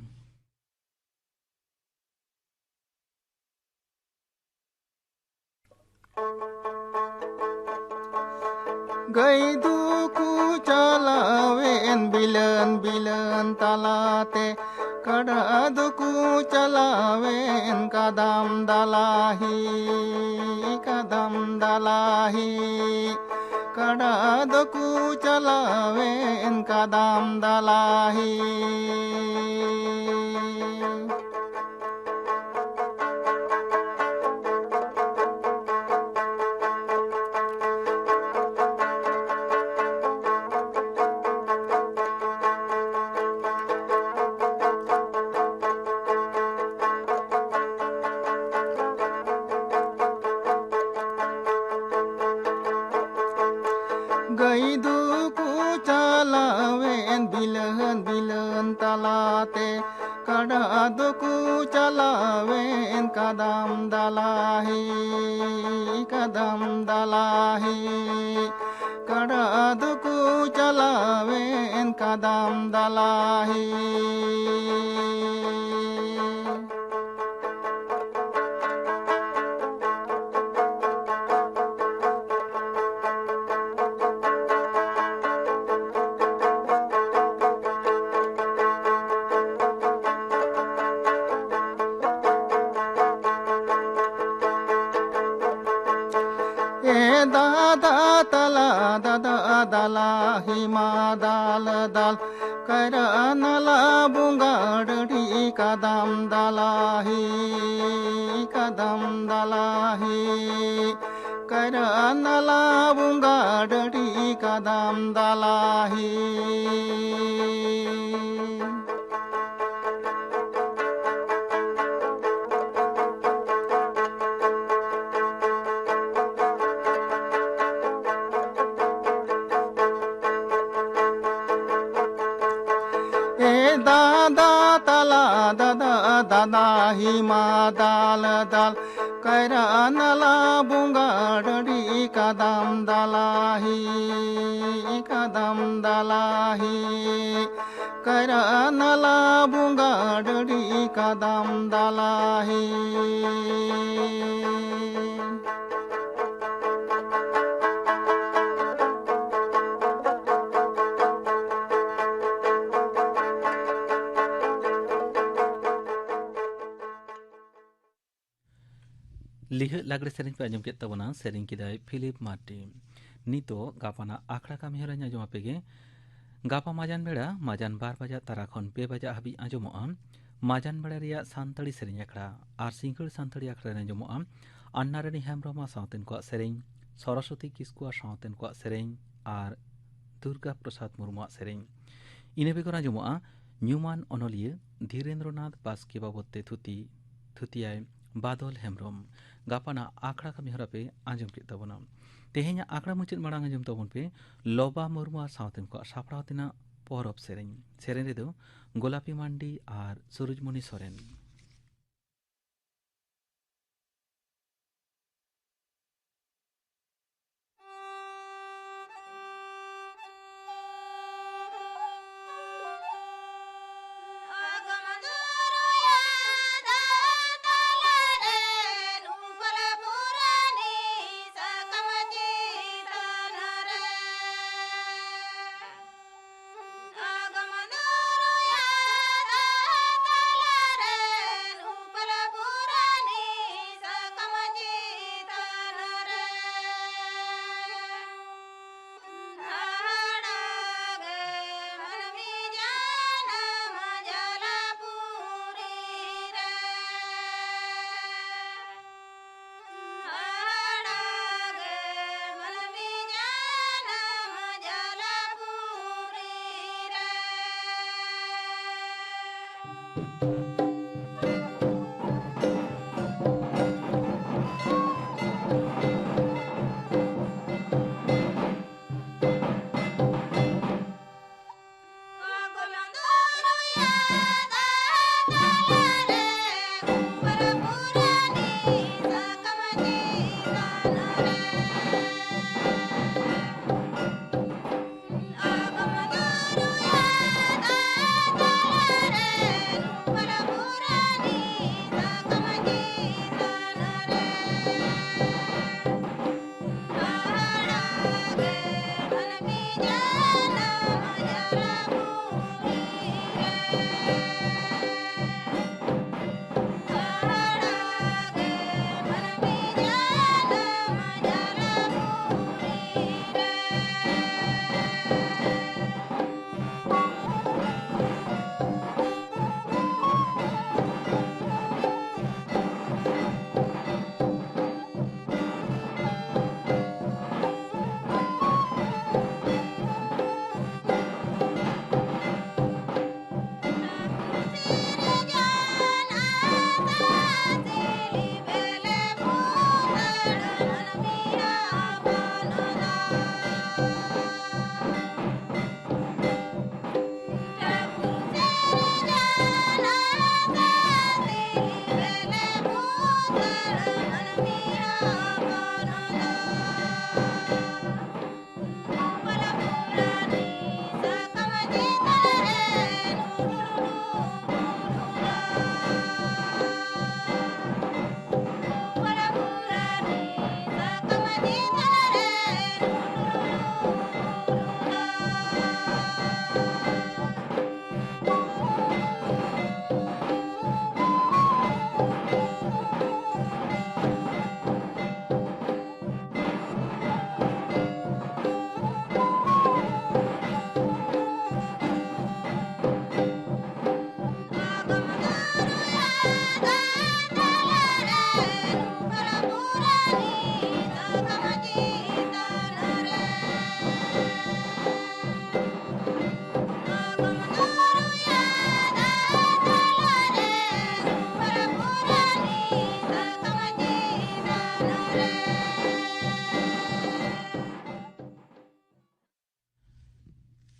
ᱜᱟᱹᱭ ᱫᱚᱠᱚ ᱪᱟᱞᱟᱣᱮᱱ ᱵᱤᱞᱟᱹᱱ ᱵᱤᱞᱟᱹᱱ ᱛᱟᱞᱟᱛᱮ, ᱠᱟᱰᱟ ᱫᱚᱠᱚ ᱪᱟᱞᱟᱣᱮᱱ ᱠᱟᱫᱟᱢ ᱫᱟᱞᱟᱦᱤ, ᱠᱟᱫᱟᱢ ᱫᱟᱞᱟᱦᱤ᱾ ᱠᱟᱰᱟ ᱫᱚᱠᱚ ᱪᱟᱞᱟᱣᱮᱱ ᱠᱟᱫᱟᱢ ᱫᱟᱞᱟᱦᱤ᱾ ᱜᱟᱹᱭ ᱫᱚᱠᱚ ᱪᱟᱞᱟᱣᱮᱱ ᱵᱤᱞᱟᱹᱱ ᱵᱤᱞᱟᱹᱱ ᱛᱟᱞᱟᱛᱮ, ᱠᱟᱰᱟ ᱫᱚᱠᱚ ᱪᱟᱞᱟᱣᱮᱱ ᱠᱟᱫᱟᱢ ᱫᱟᱞᱟᱦᱤ, ᱠᱟᱫᱟᱢ ᱫᱟᱞᱟᱦᱤ᱾ ᱟᱲᱟ ᱫᱚᱠᱚ ᱪᱟᱞᱟᱣᱮᱱ ᱠᱟᱫᱟᱢ ᱫᱟᱞᱟᱦᱤ᱾ ᱮ ᱫᱟᱫᱟ ᱛᱟᱞᱟ ᱫᱟᱫᱟ ᱫᱟᱞᱟ ᱦᱤᱢᱟ ᱫᱟᱞ ᱫᱟᱞ ᱠᱟᱭᱨᱟ ᱱᱟᱞᱟ ᱵᱚᱸᱜᱟ ᱰᱟᱹᱰᱤ ᱠᱟᱫᱟᱢ ᱫᱟᱞᱟ ᱦᱤ ᱠᱟᱫᱟᱢ ᱫᱟᱞᱟ ᱦᱤ ᱠᱟᱭᱨᱟ ᱱᱟᱞᱟ ᱵᱚᱸᱜᱟ ᱰᱟᱹᱰᱤ ᱠᱟᱫᱟᱢ ᱫᱟᱞᱟ ᱦᱤ᱾ ᱮ ᱫᱟᱫᱟ ᱛᱟᱞᱟ ᱫᱟᱫᱟ ᱫᱟᱫᱟ ᱦᱤᱢᱟ ᱫᱟᱞ ᱫᱟᱞ ᱠᱟᱭᱨᱟ ᱱᱟᱞᱟ ᱵᱚᱸᱜᱟ ᱰᱟᱹᱰᱤ ᱠᱟᱫᱟᱢ ᱫᱟᱞᱟᱦᱤ ᱠᱟᱫᱟᱢ ᱫᱟᱞᱟᱦᱤ ᱠᱟᱭᱨᱟ ᱱᱟᱞᱟ ᱵᱚᱸᱜᱟ ᱰᱟᱹᱰᱤ ᱠᱟᱫᱟᱢ ᱫᱟᱞᱟᱦᱤ᱾ ᱞᱤᱦᱟᱹᱜ ᱞᱟᱜᱽᱲᱮ ᱥᱮᱨᱮᱧ ᱯᱮ ᱟᱸᱡᱚᱢ ᱠᱮᱫ ᱛᱟᱵᱚᱱᱟ, ᱥᱮᱨᱮᱧ ᱠᱮᱫᱟᱭ ᱯᱷᱤᱞᱤᱯ ᱢᱟᱨᱴᱤᱱ᱾ ᱱᱤᱛᱚᱜ ᱜᱟᱯᱟᱱᱟᱜ ᱟᱠᱷᱲᱟ ᱠᱟᱹᱢᱤ ᱦᱚᱨᱟᱧ ᱟᱸᱡᱚᱢ ᱟᱯᱮ ᱜᱮ᱾ ᱜᱟᱯᱟ ᱢᱟᱡᱟᱱ ᱵᱮᱲᱟ, ᱢᱟᱡᱟᱱ ᱵᱟᱨ ᱵᱟᱡᱟᱜ ᱛᱟᱨᱟ ᱠᱷᱚᱱ ᱯᱮ ᱵᱟᱡᱟᱜ ᱦᱟᱹᱵᱤᱡ ᱟᱸᱡᱚᱢᱚᱜᱼᱟ ᱢᱟᱡᱟᱱ ᱵᱮᱲᱟ ᱨᱮᱭᱟᱜ ᱥᱟᱱᱛᱟᱲᱤ ᱥᱮᱨᱮᱧ ᱟᱠᱷᱲᱟ᱾ ᱟᱨ ᱥᱤᱸᱜᱟᱹᱲ ᱥᱟᱱᱛᱟᱲᱤ ᱟᱠᱷᱲᱟ ᱨᱮ ᱟᱸᱡᱚᱢᱚᱜᱼᱟ ᱟᱱᱱᱟᱨᱟᱱᱤ ᱦᱮᱢᱵᱽᱨᱚᱢ ᱟᱨ ᱥᱟᱶᱛᱮᱱ ᱠᱚᱣᱟᱜ ᱥᱮᱨᱮᱧ, ᱥᱚᱨᱚᱥᱚᱛᱤ ᱠᱤᱥᱠᱩ ᱟᱨ ᱥᱟᱶᱛᱮᱱ ᱠᱚᱣᱟᱜ ᱥᱮᱨᱮᱧ ᱟᱨ ᱫᱩᱨᱜᱟ ᱯᱨᱚᱥᱟᱫᱽ ᱢᱩᱨᱢᱩᱣᱟᱜ ᱥᱮᱨᱮᱧ᱾ ᱤᱱᱟᱹ ᱵᱮᱜᱚᱨ ᱟᱸᱡᱚᱢᱚᱜᱼᱟ ᱧᱩᱢᱟᱱ ᱚᱱᱚᱞᱤᱭᱟᱹ ᱫᱷᱤᱨᱮᱱᱫᱨᱚᱱᱟᱛᱷ ᱵᱟᱥᱠᱮ ᱵᱟᱵᱚᱫ ᱛᱮ ᱛᱷᱩᱛᱤ, ᱛᱷᱩᱛᱤᱭᱟᱭ ᱵᱟᱫᱚᱞ ᱦᱮᱢᱵᱽᱨᱚᱢ᱾ ᱜᱟᱯᱟᱱᱟᱜ ᱟᱠᱷᱲᱟ ᱠᱟᱹᱢᱤ ᱦᱚᱨᱟ ᱯᱮ ᱟᱸᱡᱚᱢ ᱠᱮᱫ ᱛᱟᱵᱚᱱᱟ᱾ ᱛᱮᱦᱮᱧᱟᱜ ᱟᱠᱷᱲᱟ ᱢᱩᱪᱟᱹᱫ ᱢᱟᱲᱟᱝ ᱟᱸᱡᱚᱢ ᱛᱟᱵᱚᱱ ᱯᱮ ᱞᱚᱵᱟ ᱢᱩᱨᱢᱩ ᱟᱨ ᱥᱟᱶᱛᱮᱱ ᱠᱚᱣᱟᱜ ᱥᱟᱯᱲᱟᱣ ᱛᱮᱱᱟᱜ ᱯᱚᱨᱚᱵᱽ ᱥᱮᱨᱮᱧ᱾ ᱥᱮᱨᱮᱧ ᱨᱮᱫᱚ ᱜᱳᱞᱟᱯᱤ ᱢᱟᱱᱰᱤ ᱟᱨ ᱥᱩᱨᱩᱡᱽᱢᱩᱱᱤ ᱥᱚᱨᱮᱱ᱾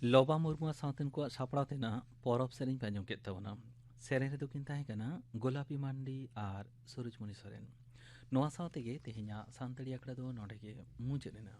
ᱞᱚᱵᱟ ᱢᱩᱨᱢᱩ ᱥᱟᱶᱛᱮᱱ ᱠᱚᱣᱟᱜ ᱥᱟᱯᱲᱟᱣ ᱛᱮᱱᱟᱜ ᱯᱚᱨᱚᱵᱽ ᱥᱮᱨᱮᱧ ᱯᱮ ᱟᱸᱡᱚᱢ ᱠᱮᱫ ᱛᱟᱵᱚᱱᱟ᱾ ᱥᱮᱨᱮᱧ ᱨᱮᱫᱚ ᱠᱤᱱ ᱛᱟᱦᱮᱸ ᱠᱟᱱᱟ ᱜᱳᱞᱟᱯᱤ ᱢᱟᱱᱰᱤ ᱟᱨ ᱥᱩᱨᱩᱡᱽᱢᱩᱱᱤ ᱥᱚᱨᱮᱱ᱾ ᱱᱚᱣᱟ ᱥᱟᱶ ᱛᱮᱜᱮ ᱛᱮᱦᱮᱧᱟᱜ ᱥᱟᱱᱛᱟᱲᱤ ᱟᱠᱷᱲᱟ ᱫᱚ ᱱᱚᱰᱮ ᱜᱮ ᱢᱩᱪᱟᱹᱫ ᱮᱱᱟ᱾